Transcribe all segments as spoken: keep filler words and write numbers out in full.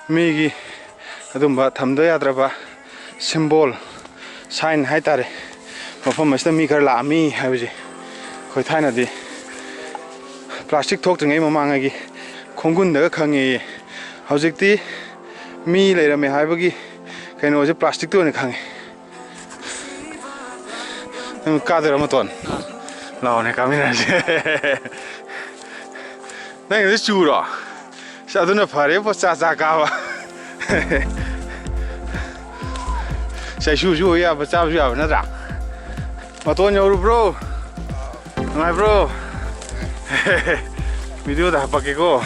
ꯃꯤꯒꯤ ꯑꯗꯨꯝꯕ ꯊꯝꯗ ꯌꯥꯗ꯭ꯔꯕ symbol, sign ꯍꯥꯏꯇꯥꯔꯦ꯫ ꯃꯐꯝ ꯑꯁꯤꯗ ꯃꯤ ꯈꯔ ꯂꯥꯛꯑꯝꯃꯤ ꯍꯥꯏꯕꯁꯦ꯫ ꯑꯩꯈꯣꯏ ꯊꯥꯏꯅꯗꯤ plastic ꯊꯣꯛꯇ꯭ꯔꯤꯉꯩ ꯃꯃꯥꯡꯉꯩꯒꯤ ꯈꯣꯡꯒꯨꯟꯗꯒ ꯈꯪꯉꯦꯌꯦ꯫ ꯍꯧꯖꯤꯛꯇꯤ ꯃꯤ ꯂꯩꯔꯝꯃꯦ ꯍꯥꯏꯕꯒꯤ ꯀꯩꯅꯣꯁꯦ plasticꯇ ꯑꯣꯏꯅ ꯈꯪꯉꯦ꯫ ꯅꯪ ꯀꯥꯗꯣꯏꯔꯣ ꯃꯇꯣꯟ? ꯂꯥꯛꯑꯣꯅꯦ, ꯀꯥꯃꯤꯟꯅꯔꯁꯦ꯫ ꯅꯪꯒꯤꯗꯤ ꯆꯨꯔꯣ? ꯑꯁ, ꯑꯗꯨꯅ ꯐꯔꯦ, ꯄꯣ, ꯆꯥ ꯆꯥ ꯀꯥꯕ꯫ ꯆꯩꯁꯨꯁꯨ ꯑꯣꯏ ꯌꯥꯕ, ꯆꯥꯕꯁꯨ ꯌꯥꯕ ꯅꯠꯇ꯭ꯔꯥ? ꯃꯇꯣꯟ ꯌꯧꯔꯨꯕ꯭ꯔꯣ? ꯅꯨꯡꯉꯥꯏꯕ꯭ꯔꯣ? ꯚꯤꯗꯤꯑꯣꯗ ꯍꯥꯄꯛꯀꯦꯀꯣ꯫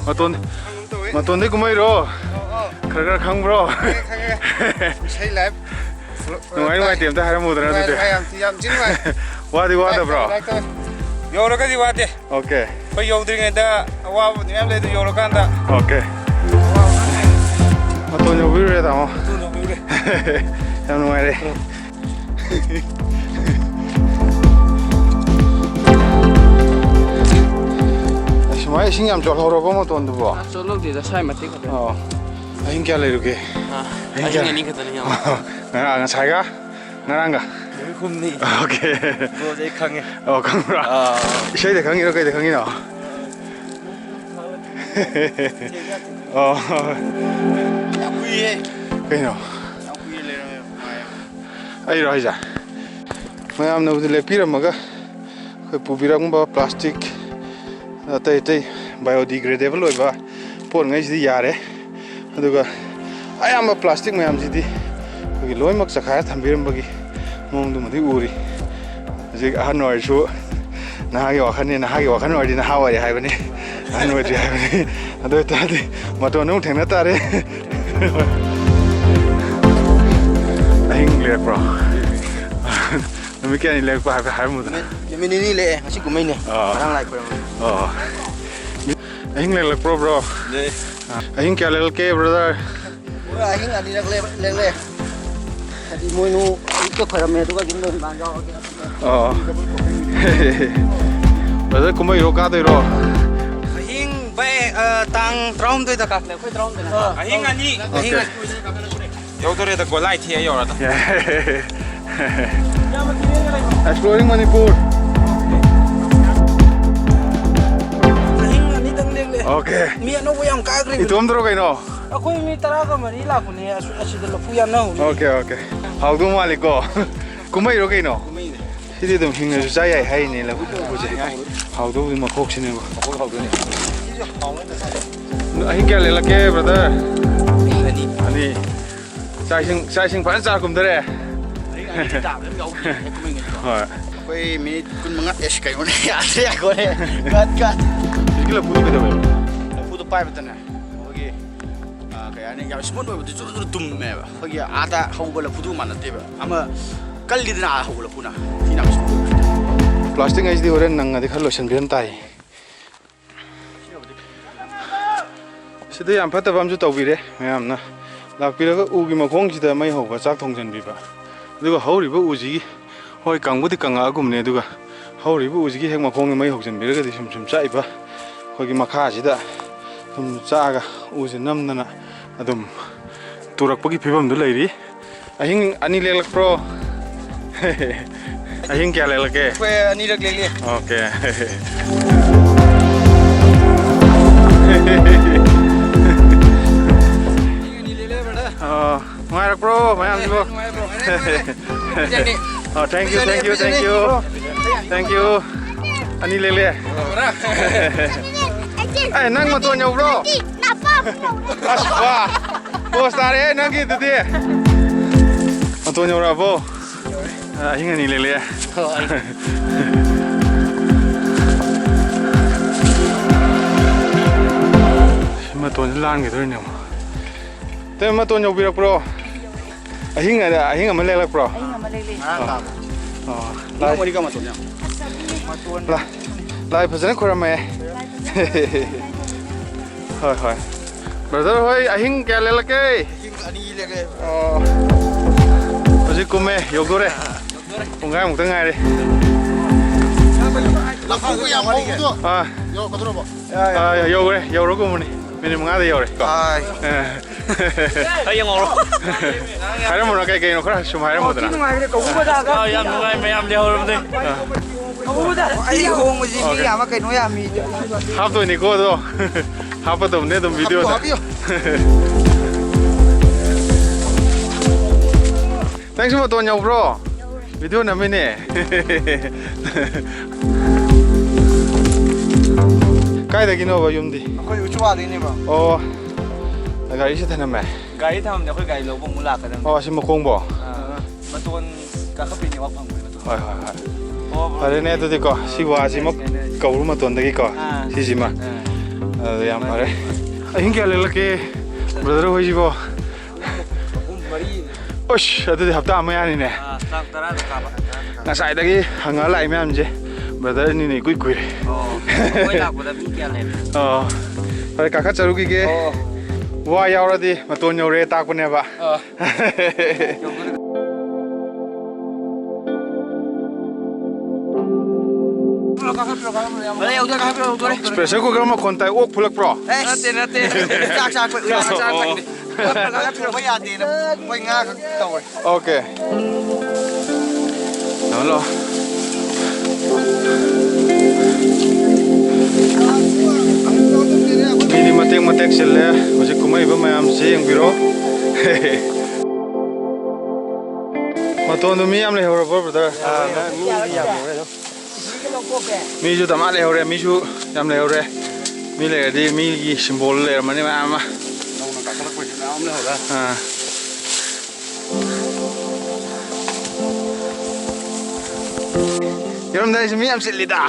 ꯃꯇꯣꯟ, ꯃꯇꯣꯟꯗꯩ ꯀꯨꯝꯃꯛꯏꯔꯣ? ꯈꯔ ꯈꯔ ꯈꯪꯕ꯭ꯔꯣ? ꯏꯁꯩ live꯫ ꯅꯨꯡꯉꯥꯏ ꯅꯨꯡꯉꯥꯏꯇꯦ ꯑꯝꯇ ꯍꯥꯏꯔꯝꯃꯨꯗꯅ ꯑꯗꯨꯗꯤ꯫ ꯅꯨꯡꯉꯥꯏ, ꯌꯥꯝ ꯊꯤ, ꯌꯥꯝ ꯊꯤ ꯅꯨꯡꯉꯥꯏ꯫ ꯋꯥꯗꯤ ꯋꯥꯗꯕ꯭ꯔꯣ? Live ꯇꯧꯋꯦ꯫ ꯌꯧꯔꯒꯗꯤ ꯋꯥꯗꯦ꯫ OK꯫ ꯑꯩꯈꯣꯏ ꯌꯧꯗ꯭ꯔꯤꯉꯩꯗ ꯑꯋꯥꯕ ꯃꯌꯥꯝ ꯂꯩ, ꯑꯗꯨ ꯌꯧꯔꯀꯥꯟꯗ꯫ OK꯫ ꯃꯇꯣꯟ ꯌꯧꯕꯤꯔꯨꯔꯦ, ꯇꯥꯃꯣ꯫ ꯃꯇꯣꯟ ꯌꯧꯕꯤꯔꯨꯔꯦ꯫ ꯌꯥꯝ ꯅꯨꯡꯉꯥꯏꯔꯦ꯫ ꯑꯁ, ꯁꯨꯃꯥꯏ ꯏꯁꯤꯡ ꯌꯥꯝ ꯆꯣꯠꯍꯧꯔꯕꯣ ꯃꯇꯣꯟꯗꯨꯕꯣ? ꯑꯁ, ꯆꯣꯠꯍꯧꯗꯦꯗ, ꯁ꯭ꯋꯥꯏ ꯃꯇꯦꯛ ꯈꯛꯇꯅꯤ꯫ ꯑꯣ꯫ ꯑꯍꯤꯡ ꯀꯌꯥ ꯂꯩꯔꯨꯒꯦ? ꯑꯥ, ꯑꯍꯤꯡ ꯑꯍꯤꯡ ꯀꯌꯥ? ꯑꯅꯤ ꯈꯛꯇꯅꯤ, ꯌꯥꯝ꯫ ꯉꯔꯥꯡ, ꯉꯁꯥꯏꯒ? ꯉꯔꯥꯡꯒ? ꯅꯨꯃꯤꯠ ꯍꯨꯝꯅꯤ꯫ OK꯫ ꯕ꯭ꯔꯣꯁꯦ ꯑꯩ ꯈꯪꯉꯦ꯫ ꯑꯣ, ꯈꯪꯕ꯭ꯔꯥ? ꯑꯥ꯫ ꯏꯁꯩꯗ ꯈꯪꯉꯤꯔꯣ, ꯀꯩꯗ ꯈꯪꯉꯤꯅꯣ? ꯑꯣ꯫ ꯌꯥꯝ ꯀꯨꯏꯌꯦ꯫ ꯀꯩꯅꯣ? ꯌꯥꯝ ꯀꯨꯏꯅ ꯂꯩꯔꯝꯃꯦ꯫ ꯑꯩꯔꯣ ꯍꯥꯏꯁꯦ? ꯃꯌꯥꯝꯅꯕꯨꯗꯤ ꯂꯦꯞꯄꯤꯔꯝꯃꯒ ꯑꯩꯈꯣꯏ ꯄꯨꯕꯤꯔꯝꯕ plastic, ꯑꯇꯩ ꯑꯇꯩ biodegradable ꯑꯣꯏꯕ ꯄꯣꯠꯉꯩꯁꯤꯗꯤ ꯌꯥꯔꯦ꯫ ꯑꯗꯨꯒ ꯑꯌꯥꯝꯕ plastic ꯃꯌꯥꯝꯁꯤꯗꯤ ꯑꯩꯈꯣꯏꯒꯤ ꯂꯣꯏꯅꯃꯛ ꯆꯈꯥꯏꯔ ꯊꯝꯕꯤꯔꯝꯕꯒꯤ ꯃꯑꯣꯡꯗꯨꯃꯗꯤ ꯎꯔꯤ꯫ ꯍꯧꯖꯤꯛ ꯑꯍꯟ ꯑꯣꯏꯔꯁꯨ ꯅꯍꯥꯒꯤ ꯋꯥꯈꯜꯅꯤ, ꯅꯍꯥꯒꯤ ꯋꯥꯈꯜ ꯑꯣꯏꯔꯗꯤ ꯅꯍꯥ ꯑꯣꯏꯔꯦ ꯍꯥꯏꯕꯅꯤ, ꯑꯍꯟ ꯑꯣꯏꯗ꯭ꯔꯤ ꯍꯥꯏꯕꯅꯤ꯫ ꯑꯗꯨ ꯑꯣꯏꯇꯥꯔꯗꯤ ꯃꯇꯣꯟꯗ ꯑꯃꯨꯛ ꯊꯦꯡꯅ ꯇꯥꯔꯦ꯫ ꯑꯍꯤꯡ ꯂꯦꯛꯄ꯭ꯔꯣ? ꯅꯨꯃꯤꯠ ꯀꯌꯥꯅꯤ ꯂꯦꯛꯄ ꯍꯥꯏꯕ ꯍꯥꯏꯔꯝꯃꯨꯗꯅ꯫ ꯅꯨꯃꯤꯠ, ꯅꯨꯃꯤꯠ ꯅꯤꯅꯤ ꯂꯦꯛꯑꯦ, ꯉꯁꯤ ꯀꯨꯝꯍꯩꯅꯦ꯫ ꯑꯥ꯫ ꯉꯔꯥꯡ ꯂꯥꯏ ꯈꯣꯏꯔꯝꯕ꯫ ꯑꯣ꯫ ꯑꯍꯤꯡ ꯂꯦꯛꯂꯛꯄ꯭ꯔꯣ, bro? ꯂꯦꯛꯑꯦ꯫ ꯑꯍꯤꯡ ꯀꯌꯥ ꯂꯦꯛꯂꯛꯀꯦ, brother? ꯄꯨꯔꯥ ꯑꯍꯤꯡ ꯑꯅꯤꯔꯛ ꯂꯦꯛ-, ꯂꯦꯛꯂꯛꯑꯦ꯫ ꯍꯥꯏꯗꯤ ꯏꯃꯣꯏꯅꯨ ꯑꯌꯨꯛꯇ ꯈꯣꯏꯔꯝꯃꯦ, ꯑꯗꯨꯒ ꯌꯨꯝꯗ ꯅꯨꯡꯗꯥꯡ ꯌꯥꯎꯔꯒꯦ꯫ ꯑꯣ꯫ Brother, ꯀꯨꯝꯍꯩꯔꯣ, ꯀꯥꯗꯣꯏꯔꯣ? ꯑꯍꯤꯡ ꯑꯩꯈꯣꯏ, ꯑ, ꯇꯥꯡ ꯇꯔꯥꯍꯨꯝꯗꯣꯏꯗ ꯀꯥꯞꯂꯦ, ꯑꯩꯈꯣꯏ ꯇꯔꯥꯍꯨꯝꯗꯣꯏꯗ꯫ ꯑꯍꯤꯡ ꯑꯅꯤ꯫ ꯑꯍꯤꯡ ꯑꯣꯀꯦ꯫ ꯑꯅꯤ꯫ ꯌꯧꯗꯣꯔꯦꯗ, ꯒꯣꯂꯥꯏ ꯊꯦꯛꯑ ꯌꯧꯔꯗ꯫ Exploring Manipur. ꯑꯍꯤꯡ ꯑꯅꯤꯗꯪ ꯂꯦꯛꯂꯦ꯫ ꯑꯣꯀꯦ꯫ ꯃꯤ ꯑꯅꯧꯕ ꯌꯥꯝ ꯀꯥꯈ꯭ꯔꯦ꯫ ꯏꯇꯣꯝꯗꯔꯣ ꯀꯩꯅꯣ? ꯑꯩꯈꯣꯏ ꯃꯤ ꯇꯔꯥꯒ ꯃꯔꯤ ꯂꯥꯛꯄꯅꯦ, ꯑꯁ-, ꯑꯁꯤꯗ ꯂꯐꯨ ꯌꯥꯟꯅꯍꯧꯔꯤ꯫ Okay, okay. ꯍꯥꯎꯗꯧ ꯃꯥꯜꯂꯤꯀꯣ? ꯀꯨꯝꯍꯩꯔꯣ ꯀꯩꯅꯣ? ꯁꯤꯗꯤ ꯑꯗꯨꯝ ꯍꯤꯡꯅꯁꯨ ꯆꯥ ꯌꯥꯏ ꯍꯥꯏꯔꯤꯅꯦ, ꯂꯐꯨꯁꯦ꯫ ꯍꯥꯎꯗꯧꯕꯗꯤ ꯃꯈꯣꯛꯁꯤꯅꯦꯕ꯫ ꯃꯈꯣꯛ ꯍꯥꯎꯗꯣꯏꯅꯦ꯫ ꯑꯍꯤꯡ ꯀꯌꯥ ꯂꯦꯛꯂꯛꯀꯦ, ꯕ꯭ꯔꯗꯔ? ꯑꯍꯤꯡ ꯑꯅꯤ꯫ ꯑꯅꯤ꯫ ꯆꯥꯛ ꯏꯁꯤꯡ, ꯆꯥꯛ ꯏꯁꯤꯡ ꯐꯖꯅ ꯆꯥꯔ ꯀꯨꯝꯊꯔꯦ꯫ ꯑꯍꯤꯡ ꯑꯅꯤꯗꯤ ꯇꯥꯕꯗ ꯑꯗꯨꯝ ꯌꯥꯎꯗꯦ, ꯍꯦꯛ ꯀꯨꯝꯍꯩꯉꯩꯗꯤ꯫ ꯍꯣꯏ꯫ ꯑꯩꯈꯣꯏ ꯃꯤꯅꯤꯠ ꯀꯨꯟꯃꯉꯥ, ꯑꯦꯁ, ꯀꯩꯅꯣꯅꯦ, ꯌꯥꯗ꯭ꯔꯦ, ꯌꯥꯈꯣꯅꯦ꯫ ꯀꯠ, ꯀꯠ꯫ ꯍꯧꯖꯤꯛꯀꯤ ꯂꯐꯨꯗꯣ ꯀꯩꯗꯧꯋꯦꯕ? ꯂꯐꯨꯗꯣ ꯄꯥꯏꯕꯗꯅꯦ, ꯑꯩꯈꯣꯏꯒꯤ, ꯑ, ꯀꯩ ꯍꯥꯏꯅꯤ, ꯌꯥꯝ smooth ꯑꯣꯏꯕꯗꯤ ꯖꯨꯔꯨ ꯖꯨꯔꯨ ꯇꯨꯝꯃꯦꯕ꯫ ꯑꯩꯈꯣꯏꯒꯤ ꯑꯥꯗ ꯍꯧꯕ ꯂꯐꯨꯗꯨꯒ ꯃꯥꯟꯅꯗꯦꯕ꯫ ꯑꯃ ꯀꯜꯂꯤꯗꯅ ꯑꯥ ꯍꯧꯕ ꯂꯐꯨꯅ꯫ ꯁꯤꯅ ꯌꯥꯝ smooth ꯑꯣꯏꯕ꯫ Plastic ꯍꯥꯏꯁꯤꯗꯤ ꯍꯣꯔꯦꯟ ꯅꯪꯉꯗꯤ ꯈꯔ ꯂꯣꯏꯁꯤꯟꯕꯤꯔꯝ ꯇꯥꯏ꯫ ꯁꯤꯗ ꯌꯥꯝ ꯐꯠꯇꯕ ꯑꯃꯁꯨ ꯇꯧꯕꯤꯔꯦ ꯃꯌꯥꯝꯅ꯫ ꯂꯥꯛꯄꯤꯔꯒ ꯎꯒꯤ ꯃꯈꯣꯡꯁꯤꯗ ꯃꯩ ꯍꯧꯕ, ꯆꯥꯛ ꯊꯣꯡꯖꯟꯕꯤꯕ꯫ ꯑꯗꯨꯒ ꯍꯧꯔꯤꯕ ꯎꯁꯤꯒꯤ, ꯍꯣꯏ, ꯀꯪꯕꯨꯗꯤ ꯀꯪꯉꯛꯑꯒꯨꯝꯅꯦ, ꯑꯗꯨꯒ ꯍꯧꯔꯤꯕ ꯎꯁꯤꯒꯤ ꯍꯦꯛ ꯃꯈꯣꯡꯗ ꯃꯩ ꯍꯧꯖꯤꯟꯕꯤꯔꯒꯗꯤ ꯁꯨꯝ ꯁꯨꯝ ꯆꯥꯛꯏꯕ ꯑꯩꯈꯣꯏꯒꯤ ꯃꯈꯥꯁꯤꯗ ꯁꯨꯝ ꯆꯥꯛꯑꯒ ꯎꯁꯦ ꯅꯝꯗꯅ ꯑꯗꯨꯝ ꯇꯨꯔꯛꯄꯒꯤ ꯐꯤꯕꯝꯗꯨ ꯂꯩꯔꯤ꯫ ꯑꯍꯤꯡ ꯑꯅꯤ ꯂꯦꯛꯂꯛꯄ꯭ꯔꯣ? ꯑꯍꯤꯡ ꯀꯌꯥ ꯂꯦꯛꯂꯛꯀꯦ? ꯑꯩꯈꯣꯏ ꯑꯅꯤꯔꯛ ꯂꯦꯛꯂꯤ꯫ ꯑꯣꯀꯦ꯫ ꯑꯍꯤꯡ ꯑꯅꯤ ꯂꯦꯛꯂꯦ, brother꯫ ꯑꯣ, ꯅꯨꯡꯉꯥꯏꯔꯛꯄ꯭ꯔꯣ ꯃꯌꯥꯝꯁꯤꯕꯣ? ꯅꯨꯡꯉꯥꯏ, ꯅꯨꯡꯉꯥꯏ, bro꯫ ꯑꯣ, thank you, thank you, thank you꯫ Thank you꯫ ꯑꯅꯤ ꯂꯦꯛꯂꯦ꯫ ꯑꯦ, ꯅꯪ ꯃꯇꯣꯟ ꯌꯧꯕ꯭ꯔꯣ? ꯑꯁ, ꯕꯥ꯫ Pose ꯇꯥꯔꯦꯍꯦ ꯅꯪꯒꯤꯗꯨꯗꯤ꯫ ꯃꯇꯣꯟ ꯌꯧꯔꯛꯑꯕꯣ? ꯑ, ꯑꯍꯤꯡ ꯑꯅꯤ ꯂꯦꯛꯂꯦ꯫ ꯍꯣꯏ꯫ ꯁꯤ ꯃꯇꯣꯟꯁꯤ ꯂꯥꯟꯈꯤꯗꯣꯏꯅꯦ ꯑꯃꯨꯛ꯫ ꯇꯦ, ꯃꯇꯣꯟ ꯌꯧꯕꯤꯔꯛꯄ꯭ꯔꯣ? ꯑꯍꯤꯡ ꯑ-, ꯑꯍꯤꯡ ꯑꯃ ꯂꯦꯛꯂꯛꯄ꯭ꯔꯣ? ꯑꯍꯤꯡ ꯑꯃ ꯂꯦꯛꯂꯤ꯫ ꯉꯔꯥꯡ ꯇꯥꯕ꯫ ꯑꯣ, ꯂꯥꯏ, ꯃꯔꯤꯒ ꯃꯇꯣꯟ ꯌꯥꯝ꯫ ꯂꯥꯏ, ꯂꯥꯏ ꯐꯖꯅ ꯈꯣꯏꯔꯝꯃꯦ꯫ ꯍꯣꯏ, ꯍꯣꯏ꯫ Brother ꯍꯣꯏ ꯑꯍꯤꯡ ꯀꯌꯥ ꯂꯦꯛꯂꯛꯀꯦ? ꯑꯍꯤꯡ ꯑꯅꯤ ꯂꯦꯛꯂꯦ꯫ ꯑꯣ꯫ ꯍꯧꯖꯤꯛ ꯀꯨꯝꯃꯦ, ꯌꯧꯗꯣꯔꯦ꯫ ꯄꯨꯡꯈꯥꯏꯃꯨꯛꯇ ꯉꯥꯏꯔꯦ꯫ ꯂꯐꯨꯒ ꯌꯥꯝ ꯍꯧꯕꯗꯣ꯫ ꯑꯥ꯫ ꯌꯧꯔꯛꯀꯗꯧꯔꯕꯣ? ꯑꯥ, ꯌꯧꯔꯦ, ꯌꯧꯔꯒꯨꯝꯕꯅꯤ꯫ ꯃꯤꯅꯤꯠ ꯃꯉꯥꯗ ꯌꯧꯔꯦ ꯀꯣ꯫ ꯑꯥꯏ꯫ ꯑꯦ꯫ ꯑꯩ ꯌꯦꯡꯍꯧꯔꯣ꯫ ꯍꯥꯏꯔꯝꯃꯨꯅ, ꯀꯩ ꯀꯩꯅꯣ ꯈꯔ ꯁꯨꯝ ꯍꯥꯏꯔꯝꯃꯨꯗꯅ꯫ ꯅꯨꯡꯉꯥꯏꯕꯅꯦ, ꯀꯧꯕꯗ꯫ ꯑꯥ, ꯌꯥꯝ ꯅꯨꯡꯉꯥꯏ, ꯃꯌꯥꯝ ꯂꯩꯍꯧꯔꯕꯅꯦ꯫ ꯑꯥ꯫ ꯀꯧꯕꯗ꯫ ꯑꯩ ꯍꯣꯡꯕꯁꯤ ꯃꯤ ꯑꯣꯀꯦ꯫ ꯌꯥꯝꯕ ꯀꯩꯅꯣ ꯌꯥꯝꯃꯤ꯫ ꯍꯥꯞꯇꯣꯏꯅꯤꯀꯣ ꯑꯗꯣ꯫ ꯍꯥꯞꯄꯗꯧꯅꯦ ꯑꯗꯨꯝ ꯚꯤꯗꯤꯑꯣꯗ꯫ ꯍꯥꯞꯄꯤꯌꯣ, ꯍꯥꯞꯄꯤꯌꯣ꯫ ꯅꯪꯁꯨ ꯃꯇꯣꯟ ꯌꯧꯕ꯭ꯔꯣ? ꯚꯤꯗꯤꯑꯣ ꯅꯝꯃꯤꯅꯦ꯫ ꯀꯥꯏꯗꯒꯤꯅꯣꯕ ꯌꯨꯝꯗꯤ? ꯑꯩꯈꯣꯏ ꯎꯆꯤꯋꯥꯗꯒꯤꯅꯦꯕ꯫ ꯑꯣ, ꯒꯥꯔꯤꯁꯦ ꯊꯅꯝꯃꯦ꯫ ꯒꯥꯔꯤ ꯊꯝꯃꯝꯗꯤ ꯑꯩꯈꯣꯏ ꯒꯥꯔꯤ ꯂꯧꯕ ꯑꯃꯨꯛ ꯂꯥꯛꯀꯗꯕꯅꯤ꯫ ꯑꯣ, ꯑꯁꯤ ꯃꯈꯣꯡꯕꯣ? ꯑꯥ, ꯃꯇꯣꯟ ꯀꯥꯈꯠꯄꯩꯅꯦꯕ ꯐꯪꯕꯩ ꯃꯇꯣꯟ꯫ ꯍꯣꯏ, ꯍꯣꯏ, ꯍꯣꯏ꯫ ꯑꯣ, ꯐꯔꯦꯅꯦ, ꯑꯗꯨꯗꯤꯀꯣ, ꯁꯤ ꯋꯥꯁꯤꯃ ꯀꯧꯕ꯭ꯔ ꯃꯇꯣꯟꯗꯒꯤꯀꯣ, ꯑꯥ꯫ ꯁꯤꯁꯤꯃ꯫ ꯑꯥ꯫ ꯑꯗꯨ ꯌꯥꯝ ꯐꯔꯦ꯫ ꯑꯍꯤꯡ ꯀꯌꯥ ꯂꯦꯛꯂꯛꯀꯦ, ꯕ꯭ꯔꯗꯔ ꯍꯣꯏꯁꯤꯕꯣ? ꯑꯍꯨꯝ, ꯃꯔꯤ꯫ ꯑꯁ, ꯑꯗꯨꯗꯤ ꯍꯞꯇꯥ ꯑꯃ ꯌꯥꯅꯤꯅꯦ꯫ ꯑꯥ, ꯇꯥꯡ ꯇꯔꯥꯗ ꯀꯥꯕ꯫ ꯉꯁꯥꯏꯗꯒꯤ ꯍꯪꯉ ꯂꯥꯛꯏ ꯃꯌꯥꯝꯁꯦ, ꯕ꯭ꯔꯗꯔ ꯑꯅꯤꯅ ꯏꯀꯨꯏ ꯀꯨꯏꯔꯦ꯫ ꯑꯣ, ꯑꯩꯈꯣꯏ ꯂꯥꯛꯄꯗ ꯃꯤ ꯀꯌꯥ ꯂꯩꯔꯦ? ꯑꯣ, ꯐꯔꯦ, ꯀꯥꯈꯠꯆꯔꯨꯈꯤꯒꯦ꯫ ꯑꯣ꯫ ꯋꯥ ꯌꯥꯎꯔꯗꯤ ꯃꯇꯣꯟ ꯌꯧꯔꯦ ꯇꯥꯛꯄꯅꯦꯕ꯫ ꯑꯥ꯫ ꯄ꯭ꯔꯦꯁꯔ ꯀꯨꯀꯔ ꯃꯈꯣꯟ ꯇꯥꯏ, ꯑꯣꯛ ꯐꯨꯂꯛꯄ꯭ꯔꯣ? ꯑꯦ, ꯅꯠꯇꯦ, ꯅꯠꯇꯦ꯫ ꯆꯥꯛ ꯆꯥꯛꯄ, ꯆꯥꯛ ꯆꯥꯛꯄꯩꯅꯦ꯫ ꯀꯥꯈꯠꯄꯤꯔꯛꯄ ꯌꯥꯗꯦꯅ ꯃꯣꯏ ꯉꯥ ꯈꯛ ꯇꯧꯋꯦ꯫ ꯑꯣꯀꯦ꯫ ꯂꯥꯛꯑꯣ, ꯂꯥꯛꯑꯣ꯫ ꯃꯤꯗꯤ ꯃꯇꯦꯛ ꯃꯇꯦꯛ ꯆꯤꯜꯂꯦ꯫ ꯍꯧꯖꯤꯛ ꯀꯨꯝꯃꯛꯏꯕ ꯃꯌꯥꯝꯁꯤ ꯌꯦꯡꯕꯤꯔꯣ꯫ ꯃꯇꯣꯟꯗꯣ ꯃꯤ ꯌꯥꯝ ꯂꯩꯍꯧꯔꯕ꯭ꯔꯣ, ꯕ꯭ꯔꯗꯔ? ꯑꯥ, ꯃꯤ ꯌꯥꯝ ꯂꯩꯍꯧꯔꯦ ꯑꯗꯨꯝ꯫ ꯃꯤꯁꯨ ꯗꯃꯥ ꯂꯩꯍꯧꯔꯦ, ꯃꯤꯁꯨ ꯌꯥꯝ ꯂꯩꯍꯧꯔꯦ꯫ ꯃꯤ ꯂꯩꯔꯗꯤ ꯃꯤꯒꯤ ꯁꯤꯝꯕꯣꯜ ꯂꯩꯔꯝꯃꯅꯤ ꯃꯌꯥꯝ ꯑꯃ꯫ ꯅꯧꯅ ꯀꯥꯈꯠꯂꯛꯄꯁꯤ ꯃꯌꯥꯝ ꯂꯩꯍꯧꯔꯦ꯫ ꯑꯥ꯫ ꯌꯧꯔꯝꯗꯥꯏꯁꯤ ꯃꯤ ꯌꯥꯝ ꯆꯤꯜꯂꯤꯗ꯫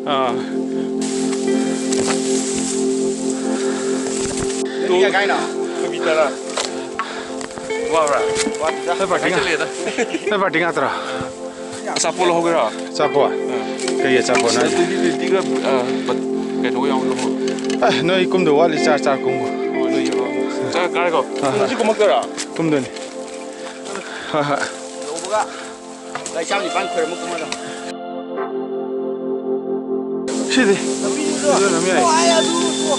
ꯑꯥ꯫ ꯃꯤ ꯀꯌꯥ ꯀꯥꯏꯅꯣ? ꯃꯤ ꯇꯔꯥ꯫ ꯋꯥꯕ꯭ꯔꯥ? ꯋꯥꯗꯦꯗ꯫ ꯅꯣꯏ ꯄꯥꯔꯇꯤ ꯉꯥꯛ-, ꯆꯠꯂꯦꯗ꯫ ꯅꯣꯏ ꯄꯥꯔꯇꯤ ꯉꯥꯛꯇꯔꯣ? ꯑꯆꯥꯄꯣꯠ ꯂꯧꯍꯧꯒꯦꯔꯣ? ꯑꯆꯥꯄꯣꯠ? ꯑꯥ꯫ ꯀꯩ ꯑꯆꯥꯄꯣꯠꯅꯣ ꯍꯥꯏꯁꯦ? ꯇ꯭ꯋꯦꯟꯇꯤ ꯇ꯭ꯋꯦꯟꯇꯤꯒ, ꯑꯥ, ꯀꯩꯅꯣꯒ ꯌꯥꯎꯅ ꯂꯧꯍꯧꯔꯣ꯫ ꯑꯦ, ꯅꯣꯏ ꯀꯨꯝꯗ ꯋꯥꯠꯂꯤ, ꯆꯥ, ꯆꯥ ꯀꯨꯝꯈꯣ꯫ ꯍꯣꯏ, ꯅꯣꯏ ꯌꯧꯔꯣ꯫ ꯆꯥ ꯀꯥꯔꯦꯀꯣ? ꯍꯣꯏ, ꯍꯣꯏ꯫ ꯉꯁꯤ ꯀꯨꯝꯃꯛꯇꯣꯏꯔꯣ? ꯀꯨꯝꯗꯣꯏꯅꯤ꯫ ꯍꯣꯏ, ꯍꯣꯏ꯫ ꯌꯧꯕꯒ ꯂꯥꯏ ꯆꯥꯝ ꯅꯤꯄꯥꯟ ꯈꯣꯏꯔꯝꯃ ꯀꯨꯝꯃꯗꯝ꯫ ꯁꯤꯗꯤ ꯑꯗꯨꯅ ꯃꯤ ꯌꯥꯏ꯫